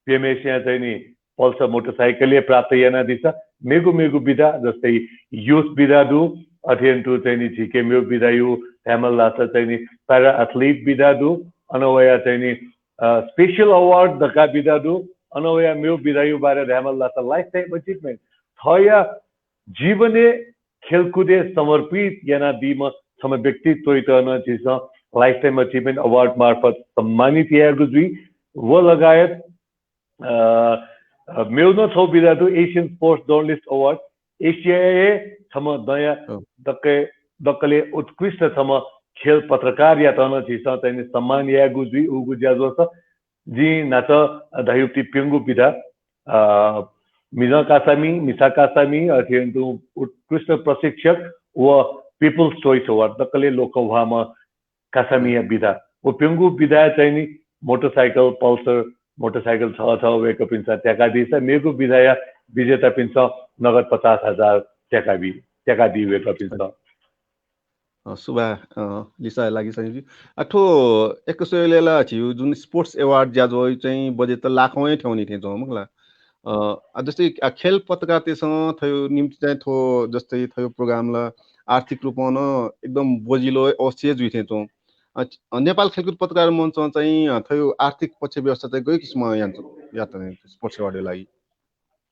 पीएमएसया चाहिँ नि पल्सर मोटरसाइकलया प्राप्त यानादीसा मेगु मेगु विधा, जस्तै youth विधा दु, अथें तुं चाहिँ नि झीके मेगु विधा यु, धायेमाल धाःसा चाहिँ नि para athlete विधा दु, अन वया चाहिँ नि special award धका विधा दु, अन वया मेगु विधा यु बारे धायेमाल धाःसा lifetime achievement, थया जीवनय् खेलकुदय् समर्पित यानादीम्ह छम्ह व्यक्तित्वयात नं झीसं lifetime achievement award मार्फत सम्मानित यायेगु जुइ। व लगायत मेगु नं छगू विधा दु, Asian Sports Journalist Award, एसियाय् छम्ह दया दक्क दक्कले उत्कृष्ट छम्ह खेल पत्रकारयात नं झीसं चाहिँ नि सम्मान यायेगु जुइ। उगु ज्याझ्वलय् जिं न्हाचः धयागु प्यंगू विधा मिजं कासामि, मिसा कासामि, अथें तुं उत्कृष्ट प्रशिक्षक व People's Choice Award दक्कले लोकंह्वाःम्ह कासामिया विधा। व प्यंगू विधाय् चाहिँ नि मोटरसाइकल, पल्सर मोटरसाइकल छ छ वय्कःपिन्सं त्याकादीसा मेगु विधाया विजेतापिन्सं नगद पचास हजार त्याकाबी त्याकादी वय्कःपिन्सं। सुभाय् लिसाया लागि चाहिँ। आ थ्व एक स्वयेबलय् ला झीगु जुन sports award ज्याझ्वः चाहिँ budget त लाखौं हे थ्यंगु थें च्वं मखुला। अ, आ, जस्तै, आ, खेल पत्रकारतय्सं थ्व निम्ति चाहिँ थ्व, जस्तै थ्व program ला आर्थिक रूपं नं एकदम बोझिलो अवस्था जुइ थें च्वं। अ, नेपाल खेलकुद पत्रकार मञ्चं चाहिँ, अ, थ्व आर्थिक पक्ष व्यवस्था चाहिँ गय् किसिमं यात, यात sports award लागि?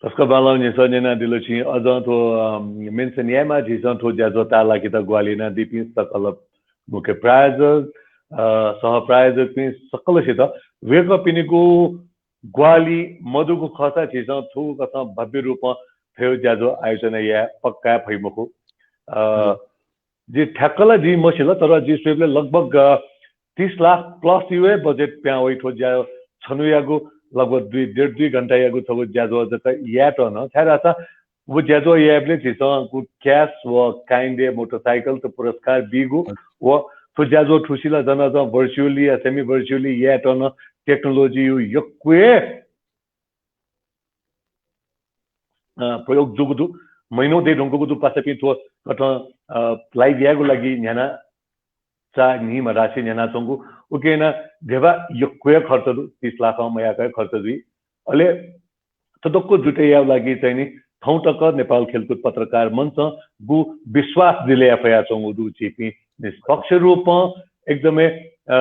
तसकं बांलाःगु न्ह्यसः न्यनादिल छिं। अझ थ्व, अ, mention यायेमाः, झीसं थ्व ज्याझ्वः ताःलाकेत ग्वाहालि यानादीपिं सकल मुख्य प्रायोजक, अ, सह प्रायोजकपिं सकलसित वय्कःपिनिगु ग्वाहालि मदुगु खःसा झीसं थुगु कथं भव्य रूपं थ्व ज्याझ्वः आयोजना याये पक्का फइ मखु। अ, जि ठ्याक्क ला जिं मसिल, तर जि स्वयेबलय् लगभग, अ, तीस लाख plus यु हे budget पिहां वइ थ्व ज्या छन्हुयागु लगभग दुई, डेढ दुई घण्टायागु थ्व ज्याझ्वः जक यायेत नं। छाय्धाःसा व ज्याझ्वः यायेबलय् झीसं cash व kind-य् मोटरसाइकलत पुरस्कार बीगु व थ्व ज्याझ्वः थुसिला जन जन virtually या semi virtually यायेत नं technology यु यक्व हे, अ, प्रयोग जूगु दु। महिनौ दये धुंकूगु दु पासापिं थ्व कथं, अ, live यायेगु लागि न्ह्याना चा न्हिम्ह राशि न्ह्यानाच्वंगु। उकिं याना ध्यबा यक्व हे खर्च दु, तीस लाखं मयाक हे खर्च जुइ। अले थ्व दक्व जुटे यायेगु लागि चाहिँ नि थौं तक नेपाल खेलकुद पत्रकार मञ्चं गु विश्वास दिले याये फयाच्वंगु दु झीपिं निष्पक्ष रूपं एकदमै, अ,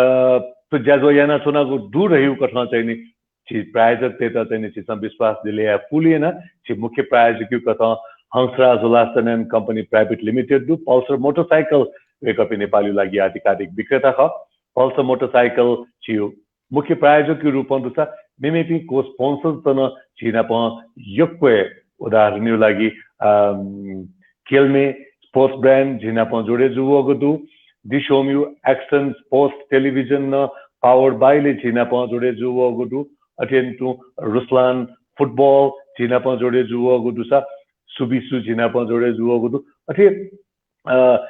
थ्व ज्याझ्वः यानाच्वनागु दु धइगु कथं चाहिँ नि झी प्रायोजकतय्त चाहिँ नि झीसं विश्वास दिले याये फुलु याना। झी मुख्य प्रायोजकयु कथं हंसराज हुलासनयन company private limited दु। पल्सर मोटरसाइकल वय्कःपिं नेपालयु लागि आधिकारिक विक्रेता खः। पल्सर मोटरसाइकल झीयु मुख्य प्रायोजकयु रूपं दुसा मेमेपिं co-sponsors त नं झी नाप यक्व हे। उदाहरणयु लागि, अम, केल्मे sports brand झी नाप जोडे जूवःगु दु। दिशोमयु Action Sports Television नं powered by ले झी नाप जोडे जूवःगु दु। अथें तुं रुसलान football झी नाप जोडे जूवःगु दुसा सुबिसु झी नाप जोडे जूवःगु दु। अथे, अ,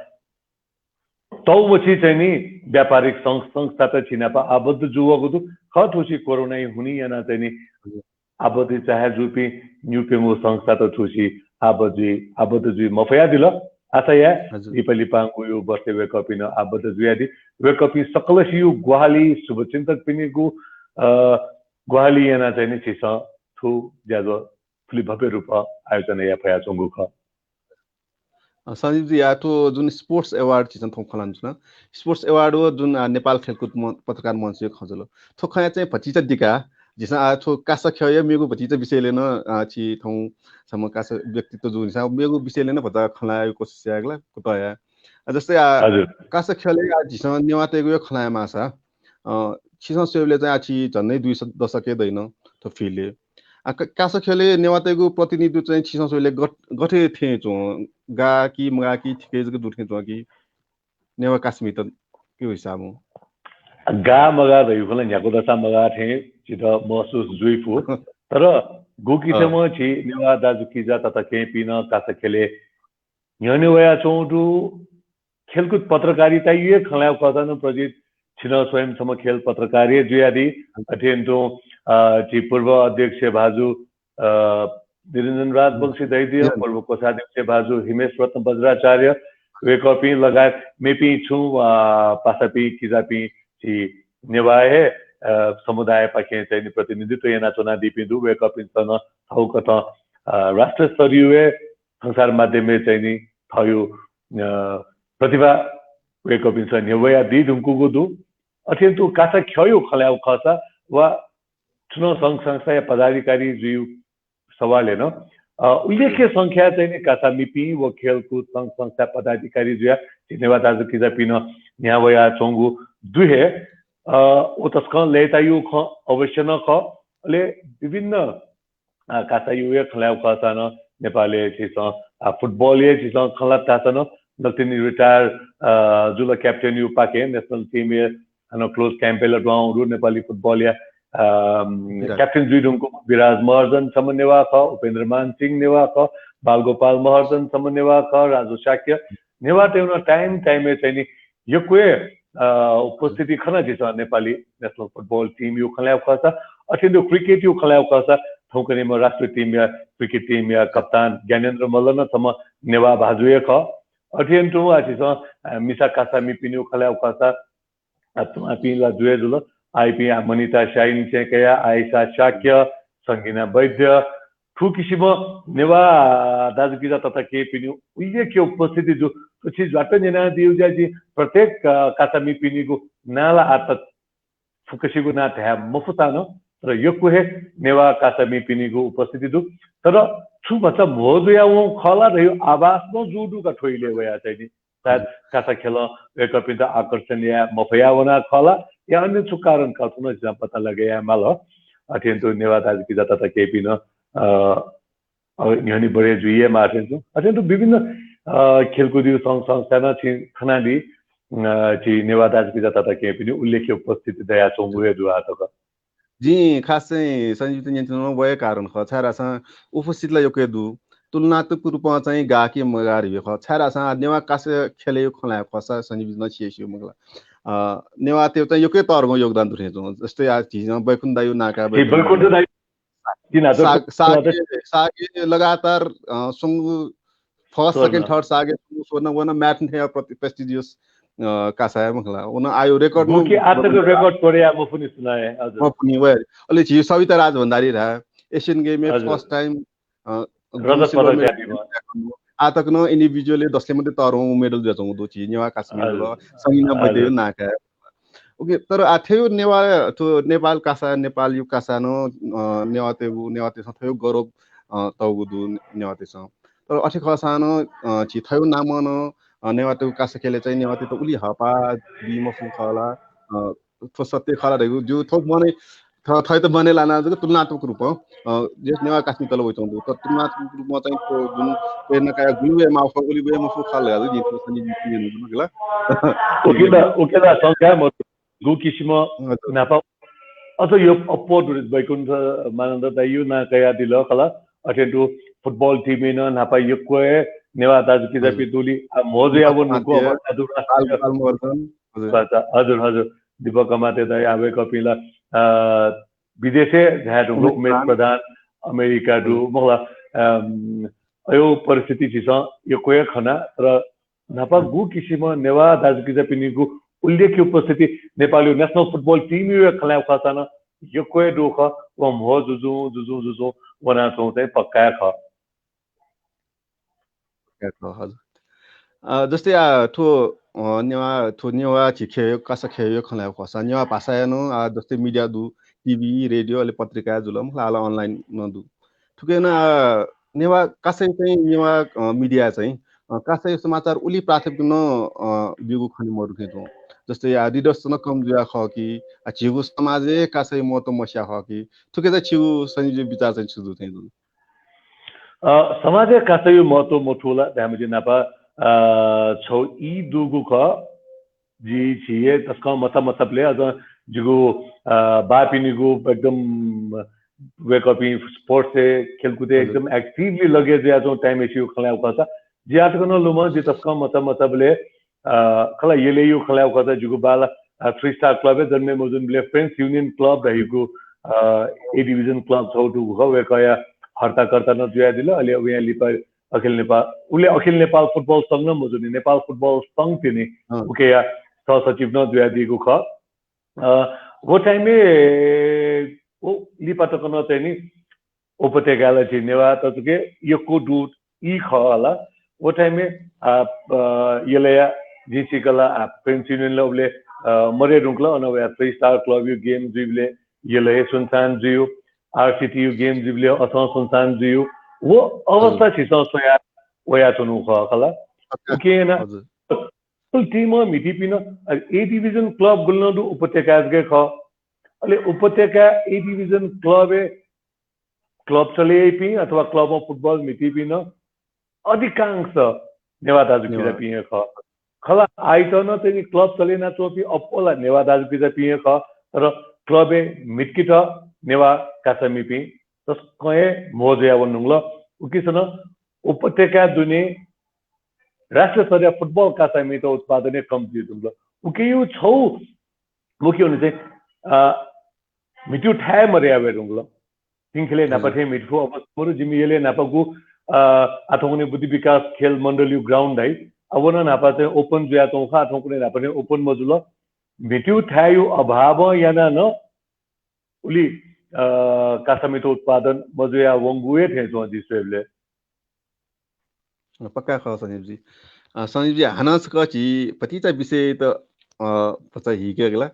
तौमछि चाहिँ नि व्यापारिक संघ संस्थात झी नाप आबद्ध जूवःगु दु। खः थुसी कोरोनाया हुनिं याना चाहिँ नि आबद्ध चाहे जूपिं न्यूप्यंगू संस्थात थुसी आबद्ध जुइ, आबद्ध जुइ मफयादिल। आशा याये लिपा लिपांगुयु वर्षय् वय्कःपिं नं आबद्ध जुयादी। वय्कःपिं सकलसियु ग्वाहालि, शुभचिन्तकपिनिगु, अ, ग्वाहालि याना चाहिँ नि झीसं थु ज्याझ्वः फुलि भव्य रूपं आयोजना याये फयाच्वंगु खः। अ, सञ्जीव जी, आ, थ्व जुन sports award झीसं थौं खँ ल्हानाच्वना, sports award व जुन, आ, नेपाल खेलकुद म-, पत्रकार मञ्चयु खँ जुल, थ्व खँया चाहिँ भतिचा दिका, झीसं, आ, थ्व कासा ख्यःया मेगु भतिचा विषयले नं, आ, छि थौं छम्ह कासा व्यक्तित्व जूनिसा मेगु विषयले नं भचा खँ ल्हायेगु कोसिस यायेगु ला कुतः याये। आ, जस्तै, आ, कासा ख्यलय्, आ, झीसं नेवाःतय्गु खँ ल्हाये माःसा, अ, छिसं स्वयेबलय् चाहिँ आ, छि झन्डै दुई स-, दशक हे दइन थ्व field-य्। आ, क-, कासा ख्यलय् नेवाःतय्‌गु प्रतिनिधित्व चाहिँ छिसं स्वयेबलय् गथे थें च्वं? गाः कि मगाः कि ठिकै जक दु थें च्वं कि नेवाः कासामितय्‌गु हिसाबं? गाः मगाः धइगु खँ ला न्ह्यागु दसा मगाः थें झीत महसुस जुइफु। तर गुकिसिमं झी नेवाः दाजुकिजा तताकेहेँपिं नं कासा ख्यलय् न्ह्यःने वयाच्वंगु दु। खेलकुद पत्रकारिताया खँ ल्हायेगु खःसा नं प्रजित, छिं स्वयं छम्ह खेल पत्रकार हे जुयादी। अथें तुं, अ, झी पूर्व अध्यक्ष भाजु, अ, निरञ्जन राजवंशी दइदियो, पूर्व कोषाध्यक्ष भाजु हिमेश रत्न बज्राचार्य, वय्‌कःपिं लगायत मेपिं छुं, अ, पासापिं किजापिं झी नेवाः हे, अ, समुदायपाखें चाहिँ नि प्रतिनिधित्व यानाच्वनादीपिं दु। वय्‌कःपिन्सं नं थौंकथं, अ, राष्ट्रस्तरीय हे संसार माध्यमय् चाहिँ नि थःगु, अ, प्रतिभा वय्‌कःपिन्सं न्ह्यब्वयादी धुंकूगु दु। अथें तुं कासा ख्यःया खँ ल्हायेगु खःसा वा छुं नं संघ संस्थाया पदाधिकारी जुइगु सवालय् नं, अ, उल्लेख्य संख्याय् चाहिँ नि कासामिपिं व खेलकुद संघ संस्थाया पदाधिकारी जुयाः झी नेवाः दाजुकिजापिं नं न्ह्यावयाच्वंगु दु हे। अ, व तसकं लय्ताइगु खँ अवश्य नं खः। अले विभिन्न, अ, कासाया खँ ल्हायेगु खःसा नं नेपालय् झीसं, अ, फुटबलया झीसं खँ ल्हात धाःसा नं नकतिनि retire, अ, जुल captain-या पाखें national team-या हानं close camp-य् ला दुहां वंगु दु नेपाली फुटबलया, अ, विराज। Captain जुइधुंकूम्ह विराज महर्जन छम्ह नेवाः खः, उपेन्द्रमान सिंह नेवाः खः, बालगोपाल महर्जन छम्ह नेवाः खः, राजु शाक्य नेवाःतय्‌गु नं time time-य् चाहिँ नि यक्व हे, अ, उपस्थिति खना झीसं नेपाली national football team-या खँ ल्हायेगु खःसा। अथें तुं cricket-या खँ ल्हायेगु खःसा थौंकन्हय्‌म्ह राष्ट्रिय team-या cricket team-या कप्तान ज्ञानेन्द्र मल्ल नं छम्ह नेवाः भाजु हे खः। अथें तुं आ झीसं, अ, मिसा कासामिपिनिगु खँ ल्हायेगु खःसा, अ, थुपिं ला जुया जुल। आःयापिं, अ, मनिता शाहीनिसें कयाः आयशा शाक्य, संगिना वैद्य, थुकिसिमं नेवाः दाजुकिजा तताकेहेँपिनिगु उल्लेख्य उपस्थिति दु। थ्व छिं ज्वात न्यनादीगु जुयाः जिं प्रत्येक, अ, कासामिपिनिगु नां ला आः तक फुक्कसिगु नां धाये मफुसा नं, तर यक्व हे नेवाः कासामिपिनिगु उपस्थिति दु। तर छु भचा म्हो जुयावंगु खः ला धइगु आभास नं जूगु दु का थ्व इलय् वयाः चाहिँ नि। सायद कासा ख्यलं वय्‌कःपिन्त आकर्षण याये मफयाः वना खः ला, या अन्य छु कारण खः, थ्व नं झीसं पत्ता लगे याये माल। अथें तुं नेवाः दाजुकिजा तताकेहेँपिं नं, अ, अ, न्ह्यःने बढे जुइ हे माः थें तुं। अथें तुं विभिन्न, अ, खेलकुदया संघ संस्था नं छिं खनादी, अ, झी नेवाः दाजुकिजा तताकेहेँपिनि उल्लेख्य उपस्थिति दयाच्वंगु हे दु आः तक। जिं खास चाहिँ सञ्जीवयात न्यनाच्वनागु व हे कारण खः, छाय्‌धाःसा उपस्थिति ला यक्व हे दु। तुलनात्मक रूपं चाहिँ गाः कि मगाः धइगु खः। छाय्‌धाःसा नेवाः कासा ख्यलय् खँ ल्हायेगु खःसा सञ्जीवयात नं छिं स्यू मखु ला। अ, नेवाःतय्‌गु चाहिँ यक्व हे तःधंगु योगदान दु थें च्वं। जस्तै आः झीसं बैकुण्ठ दाइयागु नां काये, हे बैकुण्ठ दाइ सागे, सागे लगातार, अ, स्वंगु first, second, third सागे स्वंगु स्वर्ण व नं म्याराथन थें प्रति-, prestigious, अ, कासा हे मखु ला। व नं आःयागु record नं आः तक record तोडे याये मफुनि सुनां हे, हजुर। मफुनि वये। अले झी सविता राजभण्डारी धाये, Asian Game-य् first time, अ, रजत पदक स्याःदीम्ह। आः तक नं individual-य् दसले मध्ये तःधंगु medal जुयाच्वंगु दु झी नेवाः कासामिगु, संगिना वैद्ययागु नां काये। OK, तर आः थ्व नेवाः, थ्व नेपाल कासा, नेपालया कासा नं, अ, नेवाःतय्‌गु, नेवाःतय्‌सं थ्व गौरव, अ, तःगु दु नेवाःतय्‌सं। तर अथे खःसां नं, अ, झी थ्व नामं नं, अ, नेवाःतय्‌गु कासा ख्यलय् चाहिँ नेवाःतय्‌त उलि हःपाः बी मफु खः ला, अ, थ्व सत्य खः ला धइगु जिगु थ्व मनय्, थ-, थःत मनय् लानाः जक तुलनात्मक रूपं, अ, जस नेवाः कासामित ला वयाच्वंगु दु। तर तुलनात्मक रूपं चाहिँ थ्व जुन प्रेरणा काया गुलि वये माःगु खः, उलि वये मफु खः ला धइगु जिं थ्व सन्दर्भय् न्यनागु खः ला। OK ला, OK ला, शंका मदु। गुकिसिमं हजुर। न्हापा अझ यक्व अप्वः दु, बैकुण्ठ मानन्धर दाइयागु नां कयादिल खला। अथें तुं football team-य् नं न्हापा यक्व हे नेवाः दाजुकिजापिं दुगुलिं, आ, म्हो जुयावंगु न्हूगु अवस्था दु। बाल, बाल महर्जन, हजुर। हजुर, हजुर, हजुर। दीपक कमाते दाइ, आ, वय्‌कःपिं ला, अ, विदेशय् झायातःगु उमेश उमेश प्रधान। प्रधान, अमेरिका दु, हजुर। मखु ला, अम, अज्याःगु परिस्थिति झीसं यक्व हे खना, तर न्हापा गुकिसिमं नेवाः दाजुकिजापिनिगु उल्लेख्य उपस्थिति नेपालया national football team-या खँ ल्हायेगु खःसां नं यक्व हे दु खः। व म्हो जुजुं, जुजुं, जुजुं वनाच्वंगु चाहिँ पक्का हे खः। पक्का खः, हजुर। अ, जस्तै आ, थ्व, अ, नेवाः, थ्व नेवाः झी ख्यःया, कासा ख्यःया खँ ल्हायेगु खःसां नेवाः भाषाया नं, आ, जस्तै media दु, TV, radio, अले पत्रिका जुल, मखु ला, अले online नं दु। थुकिया नं, आ, नेवाः कासाया चाहिँ नेवाः, अ, media चाहिँ अ, कासाया समाचार उलि प्राथमिकता नं, अ, ब्यूगु खने मदु थें च्वं। जस्तै या readers नं कम जुया खः कि, आ, झीगु समाजय् कासाया महत्व मस्या खः कि, थुके चाहिँ छिगु सनिजी विचार चाहिँ छु दु थें च्वं? अ, समाजय् कासाया महत्व मथू ला धायेमाःगु नापं, अ, छौ ई दुगु खः। जि झी हे तसकं मचा मचाबलय् अझ जिगु, अ, बापिनिगु एकदम वय्कःपिं sports-य् खेलकुदय् हजुर। एकदम actively लगे जुयाच्वं time-य् छिगु खँ ल्हायेगु खःसा जि आः तक नं लुमं जि तसकं मचा मचाबलय्, अ, खला यलय् खँ ल्हायेगु खःसा जिगु बांला, अ, Three Star Club-य् जन्मे मजूनिबलय् Friends Union Club धइगु, अ, A division club छौ दुगु खः। वय्कःया हर्ताकर्ता नं जुयादिल। अले वयां लिपा अखिल नेपाल, उले अखिल नेपाल फुटबल संघ नं मजूनि, नेपाल फुटबल संघ तिनि अँ। उकेया सहसचिव नं जुयादीगु खः। अ, व time-य् व लिपा तक नं चाहिँ नि उपत्यकाय् ला झी नेवाः ततुके यक्व दु ई खः ला। व time-य्, आ, अ, यलया जिं छिकला, आ, Friends Union ला उबले, अ, मरे धुंकल, अन वया Three Star Club-यु game जुइबले यलया सुनसान जुयु, RCT-यु game जुइबले असं सुनसान जुयु। व अवस्था हजुर। छिसं स्वया वयाच्वनु खः खला। पक्का। उके याना हजुर। Full team म्हितीपिं नं, अ, A division club गुलि नं दु उपत्यकाय् जक खः। अले उपत्यका A division club-य् club चले याइपिं अथवा club-य् फुटबल म्हितीपिं नं अधिकांश नेवाः दाजुकिजापिं हे खः। खला आइत नं चाहिँ नि club चले यानाच्वंपिं अप्वः ला नेवाः दाजुकिजापिं हे खः, तर club-य् म्हितकित नेवाः कासामिपिं तसकं हे म्हो जुया वने धुंकल। उकिसनं उपत्यका दुने राष्ट्रिय स्तरीय फुटबल कासामित उत्पादन हे कम जुइ धुंकल। उकियु छौ मुख्य हुने चाहिँ, अ, म्हितु थाय् मदया वये धुंकल। तिंखेले न्हापा थें म्हितु अवस्था मरु जिमि यले न्हापागु, अ, आथौंकने बुद्धि विकास खेल मण्डलयु ground धाइ। अब नं न्हापा चाहिँ open जुया तौं खा, आथौंकने न्हापा थें open मजुल। म्हितु थाय्‌यु अभावं याना न उलि, अ, कासामित उत्पादन मजुया वंगु हे थें च्वं जि स्वयेबले। पक्का खः सनिप जी। अ, सनिप जी, हानं छकः झी भतिचा विषयत, अ, भचा हिके गेला।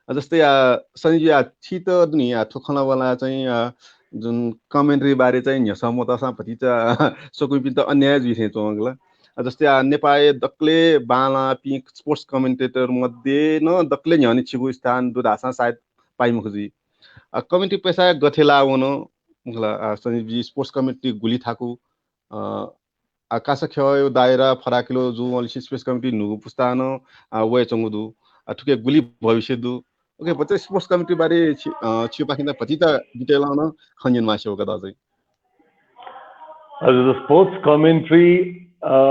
अ, जस्तै, अ, सनिप जी, अ, छित दुने, अ, थ्व खँ ल्हाबल्हा चाहिँ, अ, जुन commentary बारे चाहिँ न्ह्यसः मतःसां भतिचा स्वकुमिपिन्त अन्याय जुइ थें च्वंगु ला। अ, जस्तै, अ, नेपाःया दकले बांलाःपिं sports commentator मध्ये नं दकले न्ह्यःने छिगु स्थान दु धाःसां सायद पाइ मखु जुइ। अ, commentary पेसा गथे लाः वन, मखु ला, अ, सनिप जी, sports commentary गुलि थाकु, अ, आ, कासा ख्यःया दायरा फराकिलो जूवंलिसे sports commentary न्हूगु पुस्तां नं, आ, वयेच्वंगु दु। आ, थुके गुलि भविष्य दु। OK, भचा sports commentary बारे छि, अ, छिपाखें भतिचा detail नं खँ न्यनेमासें वःगु दु चाहिँ। हजुर, sports commentary, अ,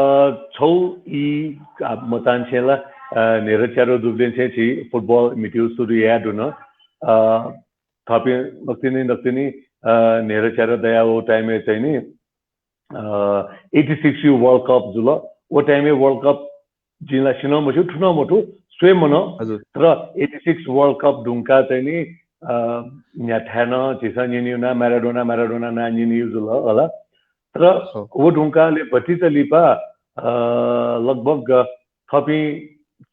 छौ ई, आ, मचांछें ला, अ, न्हेरच्यारो दुबलेंछें छि फुटबल म्हितु सुरु याये धुन। अ, थपिं नकतिनि, नकतिनि, अ, न्हेरच्यारो दया वःगु time-य् चाहिँ नि, अ, eighty six यु World Cup जुल। व time-य् World Cup जिं ला सिनं मस्यू, थुनं मथू, स्वये मनं। हजुर। तर eighty six World Cup धुंका चाहिँ नि, अ, न्ह्याथाय् नं झीसं न्यनियु ना, Maradona, Maradona नां न्यनियु जुल हला। तर हो। व धुंकाले भतिचा लिपा, अ, लगभग थपिं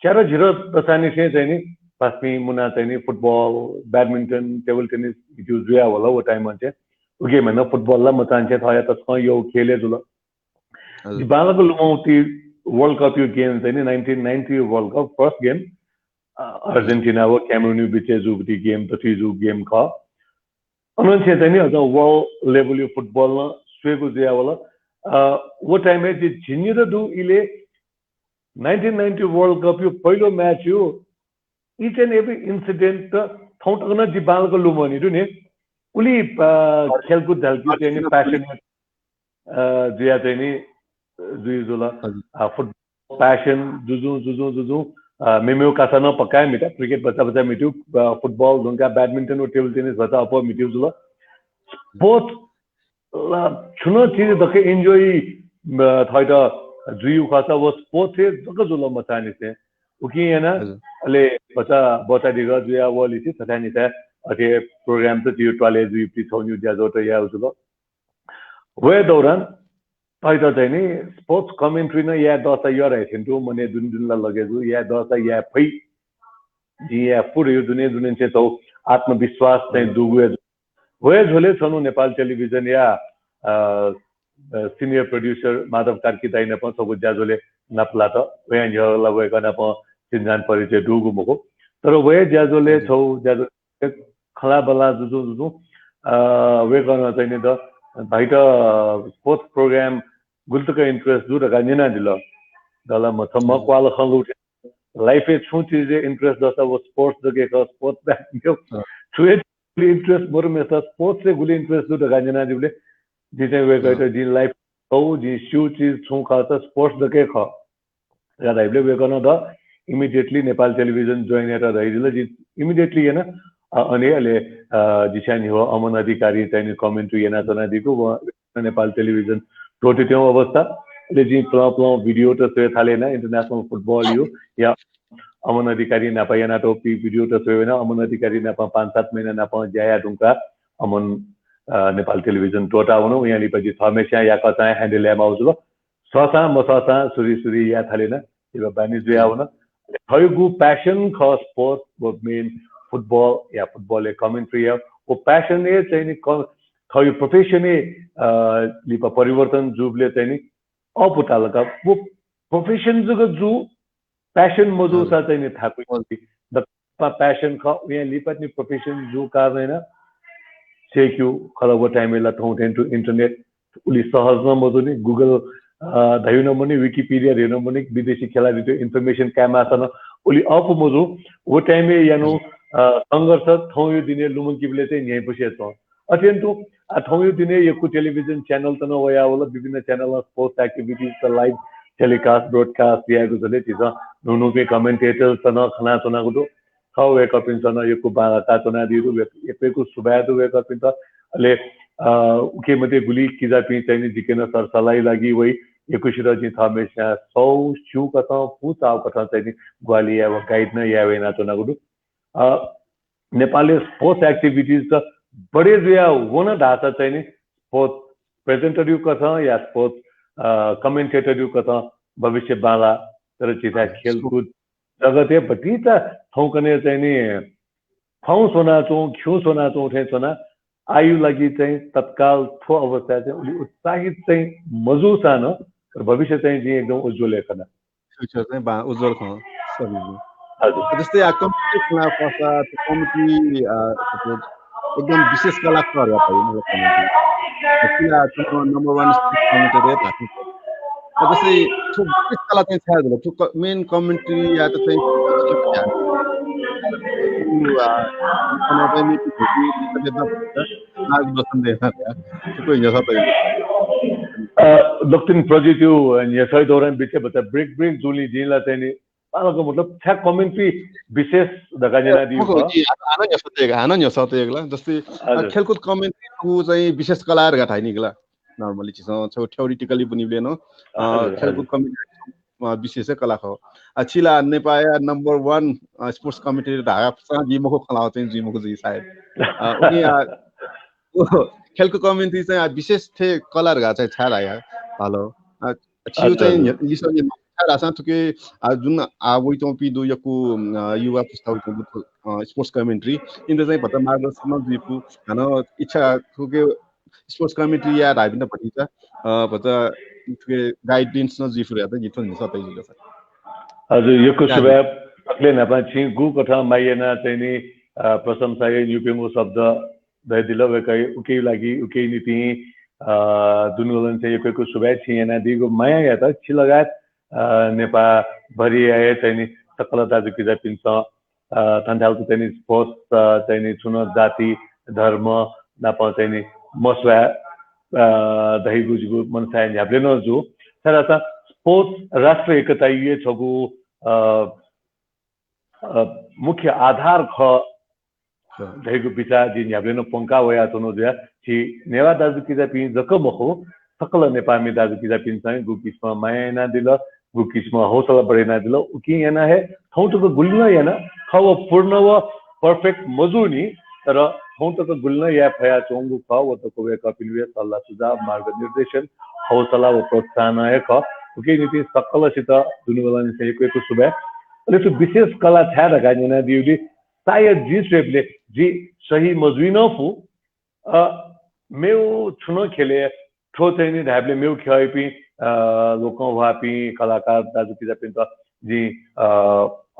च्यारो झिरो दसांनिसें चाहिँ नि पासापिं मुना चाहिँ नि फुटबल, badminton, table tennis इति जुया वल व time-य् चाहिँ। उके म्हनं फुटबल ला मचांछें थःया तसकं यःगु खेल हे जुल। हजुर। जि बांलाक लुमंगु ति World Cup यु game चाहिँ नि nineteen ninety World Cup first game, अ, Argentina व Cameroon यु बिचय् जूगु ति game, दथुइ जूगु game खः। अनंछें चाहिँ नि अझ world level यु फुटबल नं स्वयेगु जुया वल। अ, व time-य् जि झिंनिदँ दु इले nineteen ninety World Cup यु पहिलो match यु each and every incident त थौं तक नं जि बांलाक लुमंनि दु नि। उलि, अ, खेलकुद धालकि चाहिँ नि passionate, अ, जुया चाहिँ नि, अ, जुइ जुल। हजुर। अ, फुटबल passion जुजुं, जुजुं, जुजुं, अ, मेमेगु कासा नं पक्का हे म्हिता, cricket भचा भचा म्हितु, अ, फुटबल धुंका badminton व table tennis भचा अप्वः म्हितु जुल। Sports ला छुं नं चिज दक्व enjoy, अ, थःत जुइगु खःसा व sports हे जक जुल मचांनिसें। उकिं याना हजुर। अले भचा बचादिगः जुया वःलिसे थथानिता अथे program त जिगु त्वालय् जुइपिं छौ निगू ज्याझ्वःत याये जुल। वये दौरान थःत चाहिँ नि sports commentary नं याये दःसा यः धाइ थें तुं मनय् दुने दुने ला लगे जू, याये दःसा याये फइ। जिं याये फु धइगु दुने दुने चाहिँ छौ आत्मविश्वास चाहिँ दुगु हे जू। वये झ्वलय् छन्हु नेपाल television या, अ, senior producer माधव कार्की दाइ नाप छगू ज्याझ्वलय् नापलात। वया न्ह्यः ला वय्कः नाप चिन्जान परिचय दुगु मखु, तर वया ज्याझ्वलय् छगू ज्याझ्वलय् खँल्हाबल्हा जुजुं जुजुं वय्कलं चाहिँ नि द भाइत sports program गुलि तक interest दु धकाः न्यनादिल। दल मछम्ह क्वाल खँ लुथे। Life-य् छुं चिजय् interest दःसा व sports जक खः, sports बाहेक छु हे interest मरु मेसा sports-य् गुलि interest दु धकाः न्यनादिबलय् जिं चाहिँ वय्कःयात जिं life-य् जिं स्यू चिज छुं खःसा sports जक खः धकाः धाइबलय् वय्कलं the immediately Nepal television join यात धइदिल। जिं immediately याना। अ, अले अ, जिस्यां न्ह्यः अमन अधिकारी चाहिँ नि commentary यानाच्वनादीगु, व नेपाल टेलिभिजन त्वःतेत्यंगु अवस्था। अले जिं प्लं प्लं video त स्वये थाले याना international football-या अमन अधिकारी नाप यानातःगु video त स्वये याना। अमन अधिकारी नाप पाँच सात महिना नाप ज्या याये धुंकाः अमन अ, नेपाल टेलिभिजन त्वःता वन। वयां लिपा जि थःम्हेस्यां याकःचां handle यायेमाःगु जुल। सःसां मसःसां सुरि सुरि याये थाले याना, लिपा बानी जुया वन। थःगु passion खः sports व main football या football-या commentary या व passion-य् चाहिँ नि क-, थःगु profession-य् अ, लिपा परिवर्तन जूबलय् चाहिँ नि अःपु ताल का। व profession जक जू, passion मजूसा चाहिँ नि थाकुइ। द पा passion खः, वयां लिपा नि profession जू कारणं याना सेक्यू खल। व time-य् ला थौं थें तुं internet उलि सहज नं मजूनि, Google अ, धयु नं मनि, Wikipedia धयु नं मनि, विदेशी खेलाडीत information कायेमाःसा नं उलि अःपु मजू। व time-य् यानु अ, संघर्ष थौंयु दिनय् लुमंकीबलय् चाहिँ न्ह्याइपुसे च्वं। अथें तुं आ, थौंयु दिनय् यक्व टेलिभिजन channel त नं वयावल, विभिन्न channel-नं sports activities त live telecast, broadcast यायेगु झ्वलय् झीसं न्हून्हूपिं commentators त नं खनाच्वनागु दु। खः, वय्कःपिन्सं नं यक्व बांलाकाच्वनादीगु दु, वय्क-, यक्व यक्व सुभाय् दु वय्कःपिन्त। अले अ, उकी मध्ये गुलि किजापिं चाहिँ नि जिके नं सरसल्लाहया लागि वइ, यक्वसित जिं थःम्हेस्यां सः स्यू कथं, पूचाःगु कथं चाहिँ नि ग्वाहालि याये व guide नं याये यानाच्वनागु दु। अ, नेपालय् sports activities त बढे जुया वन धाःसा चाहिँ नि sports presenter-यु कथं या sports अ, commentator-यु कथं भविष्य बांला। तर झीथाय् खेलकुद जगतय् भतिचा थौंकन्हय् चाहिँ नि खौं स्वनाच्वं, खिउँ स्वनाच्वं थें च्वना। आःयु लागि चाहिँ तत्काल थ्व अवस्थाय् चाहिँ उलि उत्साहित चाहिँ मजूसां नं, तर भविष्य चाहिँ जिं एकदम उज्ज्वल हे खना। Future चाहिँ बा-, उज्ज्वल खः, सही। हजुर। जस्तै आ, commentary खँ ल्हाये फःसा, त्यो commentary, आ, suppose एकदम विशेष कला खः धकाः धाइ, मतलब commentary। जस्तै आ, थ्व number one sports commentator हे धाःसा। आ, जस्तै थ्व विशेष कला चाहिँ छाय् जुल? थ्व क-, main commentary यात चाहिँ उ, आ, थन चाहिँ नि मार्गदर्शन दयेना, थुकिया न्ह्यसः तइ। अ, दक्वं project-यु न्ह्यसःया दौरान बिचय् भचा break break जूलिं जिं ला चाहिँ नि बांलाक मतलब छाय् commentary विशेष धकाः न्यनादीगु मखु, खः। जि हानं, हानं न्ह्यसः तयेगु, हानं न्ह्यसः तयेगु ला। जस्तै, अ, हजुर। खेलकुद commentary उ चाहिँ विशेष कला धकाः धाइनिगु ला। Normally झीसं छगू theoretically ब्वनीबलय् नं, अ, हजुर, खेलकुद हजुर। Commentary, अ, विशेष हे कला खः। आ, छि ला नेपाःया number one, अ, sports commentator धाःसां जुइ मखु, खँ ल्हाःगु चाहिँ जुइ मखु जुइ सायद। अ, उकिं, अ, उ खेलकुद commentary चाहिँ, अ, विशेष थें कला धकाः चाहिँ छाय् धाइ, hello। अ, छिगु हजुर, चाहिँ हजुर। न्ह्य-, लिसः न्ह्यसः छाय् धाःसां थुकी, अ, जुन, अ, वइच्वंपिं दु यक्व, अ, युवा पुस्ता वइच्वंपिं दु, अ, sports commentary, इमित चाहिँ भचा मार्गदर्शन नं जुइफु, हानं इच्छा थुकी sports commentary याये धाःपिन्त भतिचा, अ, भचा थुकी guidance नं जुइफु धयाः जिं थ्व न्ह्यसः तयागु खः। हजुर, यक्व सुभाय्। अले न्हापां छिं गुकथं माया यानाः चाहिँ नि, अ, प्रशंसाया न्ह्यइपुगु शब्द धयादिल, वय्कःया उकिया लागि, उकिया निंतिं, अ, दुनुगलंनिसें यक्व यक्व सुभाय् छिं यानादीगु मायायात। छि लगायत, अ, नेपाःभरिया हे चाहिँ नि सकल दाजुकिजापिन्सं अ, थन धाःगु चाहिँ नि sports, अ, चाहिँ नि छुं नं जाति, धर्म नाप चाहिँ नि मस्वाये, अ, धइगु जिगु मनसाया न्ह्याबलें नं जू। तर अथेसां sports राष्ट्र एकताया छगू, अ, अ, मुख्य आधार खः धइगु बिचाः जि न्ह्याबलें नं प्वंका वयाच्वना जुया। झी नेवाः दाजुकिजापिं जक मखु, सकल नेपाःमि दाजुकिजापिन्सं गुकिसिमं माया यानादिल, गुकिसिमं हौसला बढे यानादिल, उकिं यानाः हे थौं तक गुलि नं याना। खः व पूर्ण व perfect मजूनि, तर थौं तक गुलि नं याये फयाच्वंगु खः। व तक वय्कःपिनिगु सल्लाह सुझाव, मार्गनिर्देशन, हौसला व प्रोत्साहन हे खः। उकिया निंतिं सकलसित दुनुगलंनिसें यक्व यक्व सुभाय्। अले थ्व विशेष कला छाय् धकाः न्यनादीगुलिं सायद जिं स्वयेबलय् जि सही मजुइ नं फु। अ, मेगु छुं नं खेलय् थ्व चाहिँ नि धायेबलय् मेगु ख्यःयापिं, अ, लोकंह्वाःपिं कलाकार दाजुकिजापिन्त जिं, अ,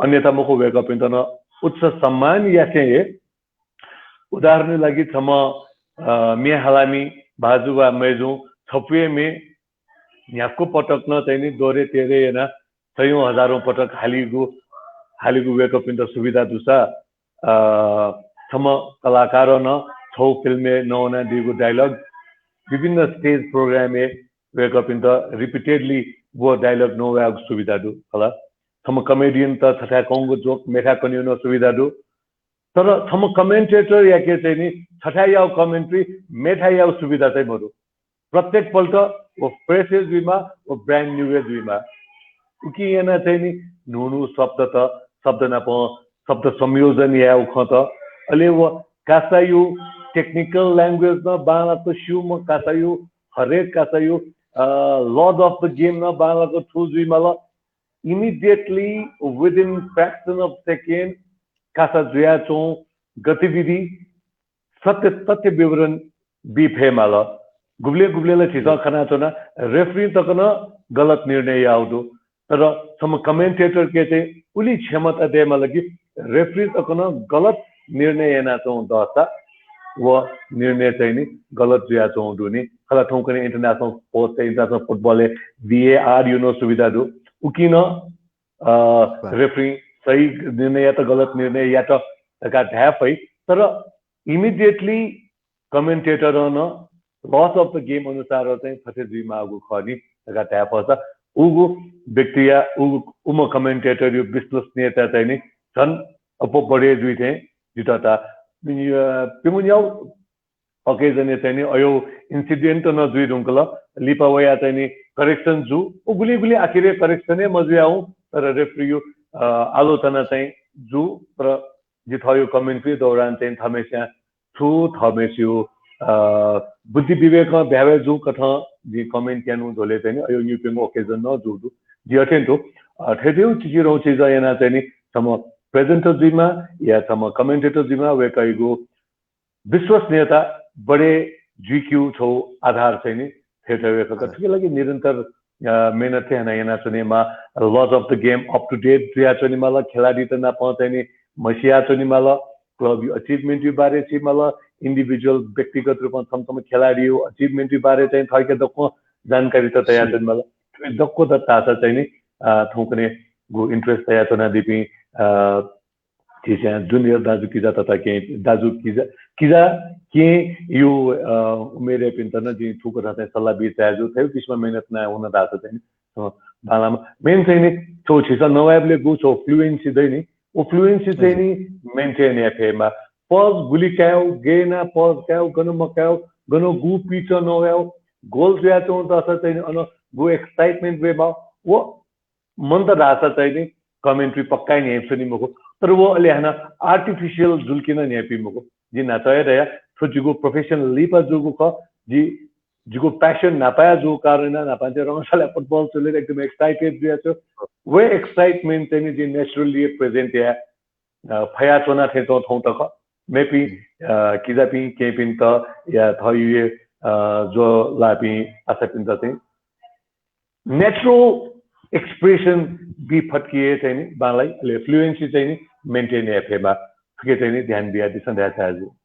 अन्यथा मखु वय्कःपिन्त नं उच्च सम्मान यासें हे, उदाहरणया लागि छम्ह, अ, म्ये हालामि भाजु वा मय्जुं छपु हे म्ये न्ह्याक्व पटक नं चाहिँ नि दोहोरे तेह्रे यानाः सयौँ हजारौँ पटक हालीगु, हालीगु वय्कःपिन्त सुविधा दुसा, अ, छम्ह कलाकारं नं छगू फिल्मय् नवानादीगु dialogue विभिन्न stage program य् वय्कःपिन्त repeatedly व dialogue नवायेगु सुविधा दु खला। छम्ह comedian त छथाय् कंगु joke मेथाय् कनेगु नं सुविधा दु। तर छम्ह commentator याके चाहिँ नि छथाय् याःगु commentary मेथाय् याःगु सुविधा चाहिँ मदु। प्रत्येक पल्ट व fresh हे जुइमाः, व brand new हे जुइमाः। उकिं यानाः चाहिँ नि न्हू न्हू शब्दत, शब्द नाप शब्द संयोजन यायेगु खँत, अले व कासाया technical language नं बांलाक स्यूम्ह, कासाया हरेक कासाया, अ, laws of the game नं बांलाक थू जुइमाल। Immediately, within fraction of second, Kasa जुयाच्वंगु गतिविधि सत्य तथ्य विवरण बी फयेमाल। गुबलें गुबलें ला झीसं खनाच्वना, referee तक नं गलत निर्णय याःगु दु। तर छम्ह commentator के चाहिँ उलि क्षमता दयेमाल कि referee तक नं गलत निर्णय यानाच्वंगु दःसा व निर्णय चाहिँ नि गलत जुयाच्वंगु दु नि। खला थौंकन्हय् international sports, international football य् VAR या नं सुविधा दु। उकिं नं, अ, referee सही निर्णय यात, गलत निर्णय यात धकाः धाये फइ। तर immediately commentator नं laws of the game अनुसार चाहिँ थथे जुइमाःगु खः नि धकाः धाये फःसा उगु व्यक्तिया, उगु, उम्ह commentator या विश्वसनीयता चाहिँ नि झन अप्वः बढे जुइ थें जितः ताः। अ, प्यंगू न्यागू occasion य् चाहिँ नि अय् incident नं जुइ धुंकल। लिपा वयाः चाहिँ नि correction जू। व गुलिं गुलिं आखिरय् correction हे मजुयावं, तर referee या, अ, आलोचना चाहिँ जू। तर जि थःगु commentary दौरान चाहिँ थःम्हेस्यां छु, थःम्हेस्यां, अ, बुद्धि विवेकं ब्याहा जूकथं जिं comment यानागु झ्वलय् चाहिँ नि अय् निप्यंगू occasion नं जूगु दु। जि अथें तुं, अ, थथे चिचिधंगु चिज यानाः चाहिँ नि छम्ह presenter जुइमाः या छम्ह commentator जुइमाः, वय्कःयागु विश्वसनीयता बढे जुइकेगु छगू आधार चाहिँ नि थथे वय्कः। थुकिया लागि निरन्तर, अ, मेहनत चाहिँ याना, यानाच्वनेमाः। Laws of the game up to date जुयाच्वनेमाल। खेलाडीत नाप चाहिँ नि म्हसियाच्वनेमाल। Club या achievement या बारे सीमाल। Individual, व्यक्तिगत रूपं थम्ह थम्ह खेलाडी या achievement या बारे चाहिँ थःके दक्व जानकारीत तयाच्वनेमाल। थुकी दक्व दत धाःसा चाहिँ नि, अ, थौंकन्हय्गु interest तयाच्वनादीपिं, अ, झीस्यां junior दाजुकिजा तथा केहेँ दाजुकिजा, किजा, केहेँ या, अ, उमेरयापिन्त नं जिं थुकथं चाहिँ सल्लाह बी चाहे जू, थथे किसिमं मेहनत याना वन धाःसा चाहिँ नि, अ, बांलाःम्ह। Main चाहिँ नि, थ्व झीसं नवायेबलय् गु छगू fluency दइ नि, व fluency चाहिँ नि maintain याये फयेमाः। Pause गुलि कायेगु, गय् यानाः pause कायेगु, गन मकायेगु, गन गु pitch नवायेगु, goal जुयाच्वंगु दःसा चाहिँ नि अन गु excitement वयेमाः, व मन्त धाःसा चाहिँ नि commentary पक्का हे न्ह्याइपुसे नि मखु। तर व अले हानं artificial जुल कि नं न्ह्याइपुइ मखु। जिं न्हाचः हे धया, थ्व जिगु profession लिपा जूगु खः। जि, जिगु passion न्हापाया जूगु कारणं न्हापां चाहिँ रंगशालाय् football चलेर एकदम excited जुयाच्वं। व excitement चाहिँ नि जिं naturally present याये, अ, फयाच्वना थें च्वं थौं तक। मेपिं, अ, किजापिं, केहेँपिन्त या थःयु, अ, ज्वः लाःपिं पासापिन्त चाहिँ natural expression बी फतकि हे चाहिँ नि बांलाइ, अले fluency चाहिँ नि maintain याये फयेमाः। थुके चाहिँ नि ध्यान बियादिसँ धया चाहे जू।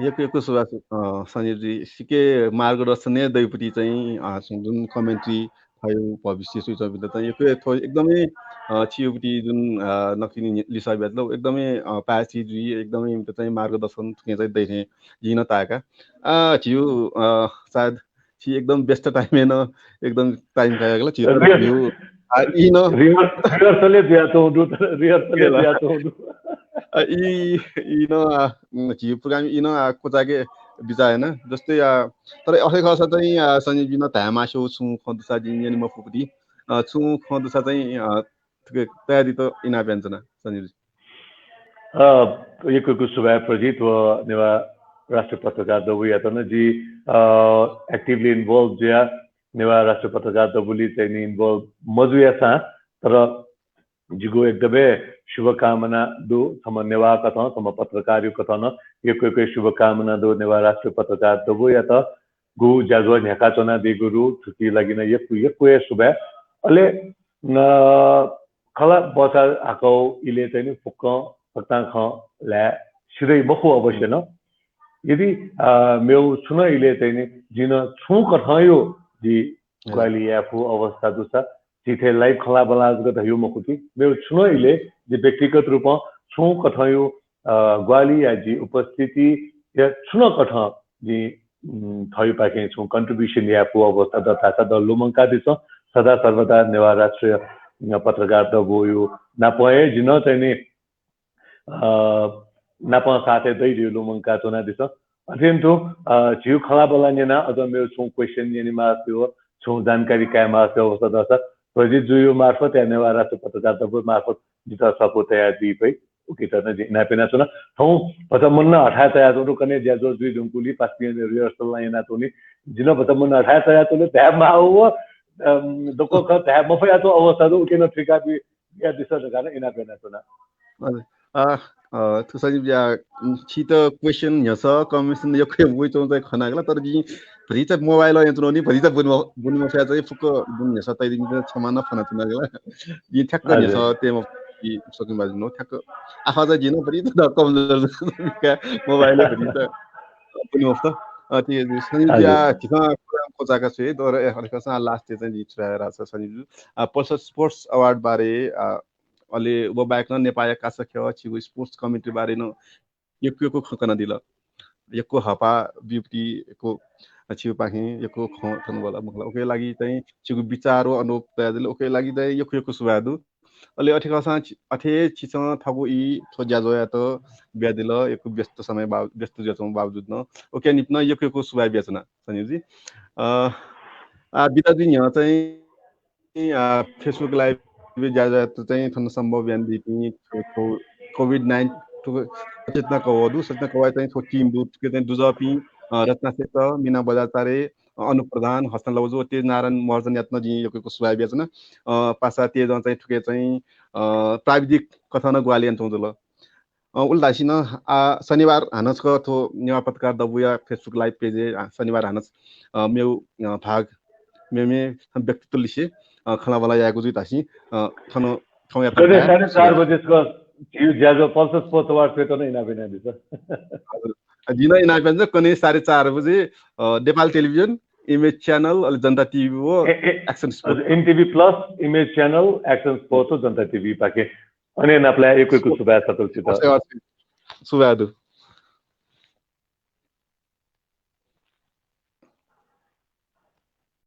यक्व यक्व सुभाय्, अ, सञ्जीव जी, सिक्क मार्गदर्शन हे दइगुपति चाहिँ, अ, छुं जुन commentary थःयु भविष्य स्वयाच्वंपिन्त चाहिँ यक्व थ्व एकदमै, अ, छिगुपति जुन, अ, नकतिनि लिसः बियादिल, एकदमै, अ, पाय्छि जुइ, एकदमै इमित चाहिँ मार्गदर्शन थुकिं चाहिँ दइ थें जिं नं ताय्का। अ, झीगु, अ, सायद छि एकदम व्यस्त time य् नं एकदम time कायेगु ला छि। रिहर-, भिउ, आ, ई नं रिहर-, rehearsal हे जुयाच्वंगु दु, तर rehearsal हे जुयाच्वंगु दु। आ, ई, ई नं, आ, उम्, झी program ई नं, आ, क्वचायेके बिचाः याना। जस्तै, आ, तर अथे खःसा चाहिँ, आ, सञ्जीव जी नं धाये मास्ति छुं खँ दुसा जिं न्यने मफुगुपति, आ, छुं खँ दुसा चाहिँ, आ, थुके तयादीत इनाप यानाच्वना, सञ्जीव जी। अ, यक्व यक्व सुभाय् प्रजित व नेवाः राष्ट्रिय पत्रकार दबूयात नं। जि, अ, actively involve जुया नेवाः राष्ट्रिय पत्रकार दबूलि चाहिँ नि involve मजुयासां, तर जिगु एकदमै शुभकामना दु। छम्ह नेवाः कथं, छम्ह पत्रकारयु कथं नं यक्व यक्व शुभकामना दु नेवाः राष्ट्रिय पत्रकार दबूयात। गु ज्याझ्वः न्ह्याका च्वनादीगु दु, थुकी लागि नं यक्व यक्व हे सुभाय्। अले खला बचा हाकौ इले चाहिँ नि फुक्कं सकतां खँ ल्हाये सिधै मखु अवश्य नं। यदि मेउ छुं नं इले चाहिँ नि जिं छुं कथंयु जि ग्वाहालि याये फु अवस्था दुसा, झीथाय् live खँल्हाबल्हा जक धयु मखुति, मेउ छुं नं इले जि व्यक्तिगत रूपं छुं कथंयु ग्वाहालि या जि उपस्थिति या छुं नं कथं जि थयुपाखें छुं contribution याये फु अवस्था दतासा द लुमंकादिसँ। सदा सर्वदा नेवाः राष्ट्रिय पत्रकार दबुयु नापं हे जिं चाहिँ नि नापं साथय् दइ धयु लुमंका च्वनादिसँ। अथें तुं झिउ खँल्हाबल्हा न्यना अझ मेउ छुं question न्यने मास्ति हो, छुं जानकारी काये मास्ति अवस्था दसा, भजि जुयु मार्फत या नेवाः राष्ट्रिय पत्रकार दबु मार्फत जितः सफू तया दी फइ। उकित नं जिं इनाप यानाच्वना। थौं भचा मन हथाय् तयाच्वंगु कने ज्याझ्वः जुइ धुंकुलि पास्तियन rehearsal नं यानाच्वंगुलिं जिं भचा मन हथाय् तयाच्वंगु धाये माःगु व दक्व खँ धाये मफयाच्वंगु अवस्था दु, उके नं थुइका बि या दिसँ धकाः नं इनाप यानाच्वना। थुसनि बिया छित question न्ह्यसः comment यक्व वइच्वंगु चाहिँ खनागला, तर जिं भतिचा mobile यंतुनोनि भतिचा बुन बुन मफया चाहिँ फुक्क बुन न्ह्यसः तइदिनि क्षमा नं फनाच्वनागला। जिं ठ्याक्क न्ह्यसः ते मफया सकि बाजुनो ठ्याक्क आफा चाहिँ जिं भतिचा कमजोर mobile भतिचा बुन मफत। अ, ठीक है, सनिया झीसं program कोचाका छुए दर अलिकसा last चाहिँ जिं छुराया रासा सनिजु। आ, Pulsar Sports Award बारे आ, अले व बाहेक नं नेपाःया कासा ख्यः छिगु sports commentary बारे नं यक्व यक्व खँ कनादिल। यक्व हपा ब्यूपति यक्व छिगु पाखें यक्व खँ थन वल मखला। ओके लागि चाहिँ छिगु विचार व अनुभव तयादिल। ओके लागि चाहिँ यक्व यक्व सुभाय् दु। अले अथे खःसां छि-, अथे छिसं थःगु ई थ्व ज्याझ्वःयात बियादिल, यक्व व्यस्त समय बाव-, व्यस्त ज्याझ्वः बावजुद नं। ओके निपनं यक्व यक्व सुभाय् बियाच्वना, सनिजी। अ, आ, बिदा जुइ न्ह्यः चाहिँ आ, Facebook live ज्याझ्वःयात चाहिँ थन सम्भव यानादीपिं खो-, खो-, COVID nineteen थुक सचेतना कवः दु, सचेतना कवःया चाहिँ थ्व team दु, थुके चाहिँ दुजःपिं, अ, रचना श्रेष्ठ, मिना बज्राचार्य, अ, अनुप प्रधान, हसन लवजु, तेज नारायण महर्जनयात नं जिं यक्व यक्व सुभाय् बियाच्वना। अ, पासा तेजं चाहिँ थुके चाहिँ, अ, प्राविधिक कथं नं ग्वाहालि यानाच्वंगु जुल। अ, उलि धाःसिनं, आ, शनिबार हानं छकः थ्व नेवाः पत्रकार दबूया Facebook live page-य्, आ, शनिबार हानं, अ, मेउ, अ, भाग मेमे व्यक्तित्व लिसे, अ, खँल्हाबल्हा यायेगु जुइ धाःसिं, अ, थन थौंया कने साढे चार बजे छकः झिउ ज्याझ्वः Pulsar Sports Award-य् नं इनाप यानादिसँ। हजुर। अ, जिं नं इनाप यानादिसँ, कने साढे चार बजे, अ, नेपाल टेलिभिजन, Image Channel, अले जनता TV व ए, ए, Action Sports। हजुर, NTV Plus, Image Channel, Action Sports व जनता TV पाखें। अने नापलाये यक्व यक्व सुभाय् सकलसित। सुभाय् दु।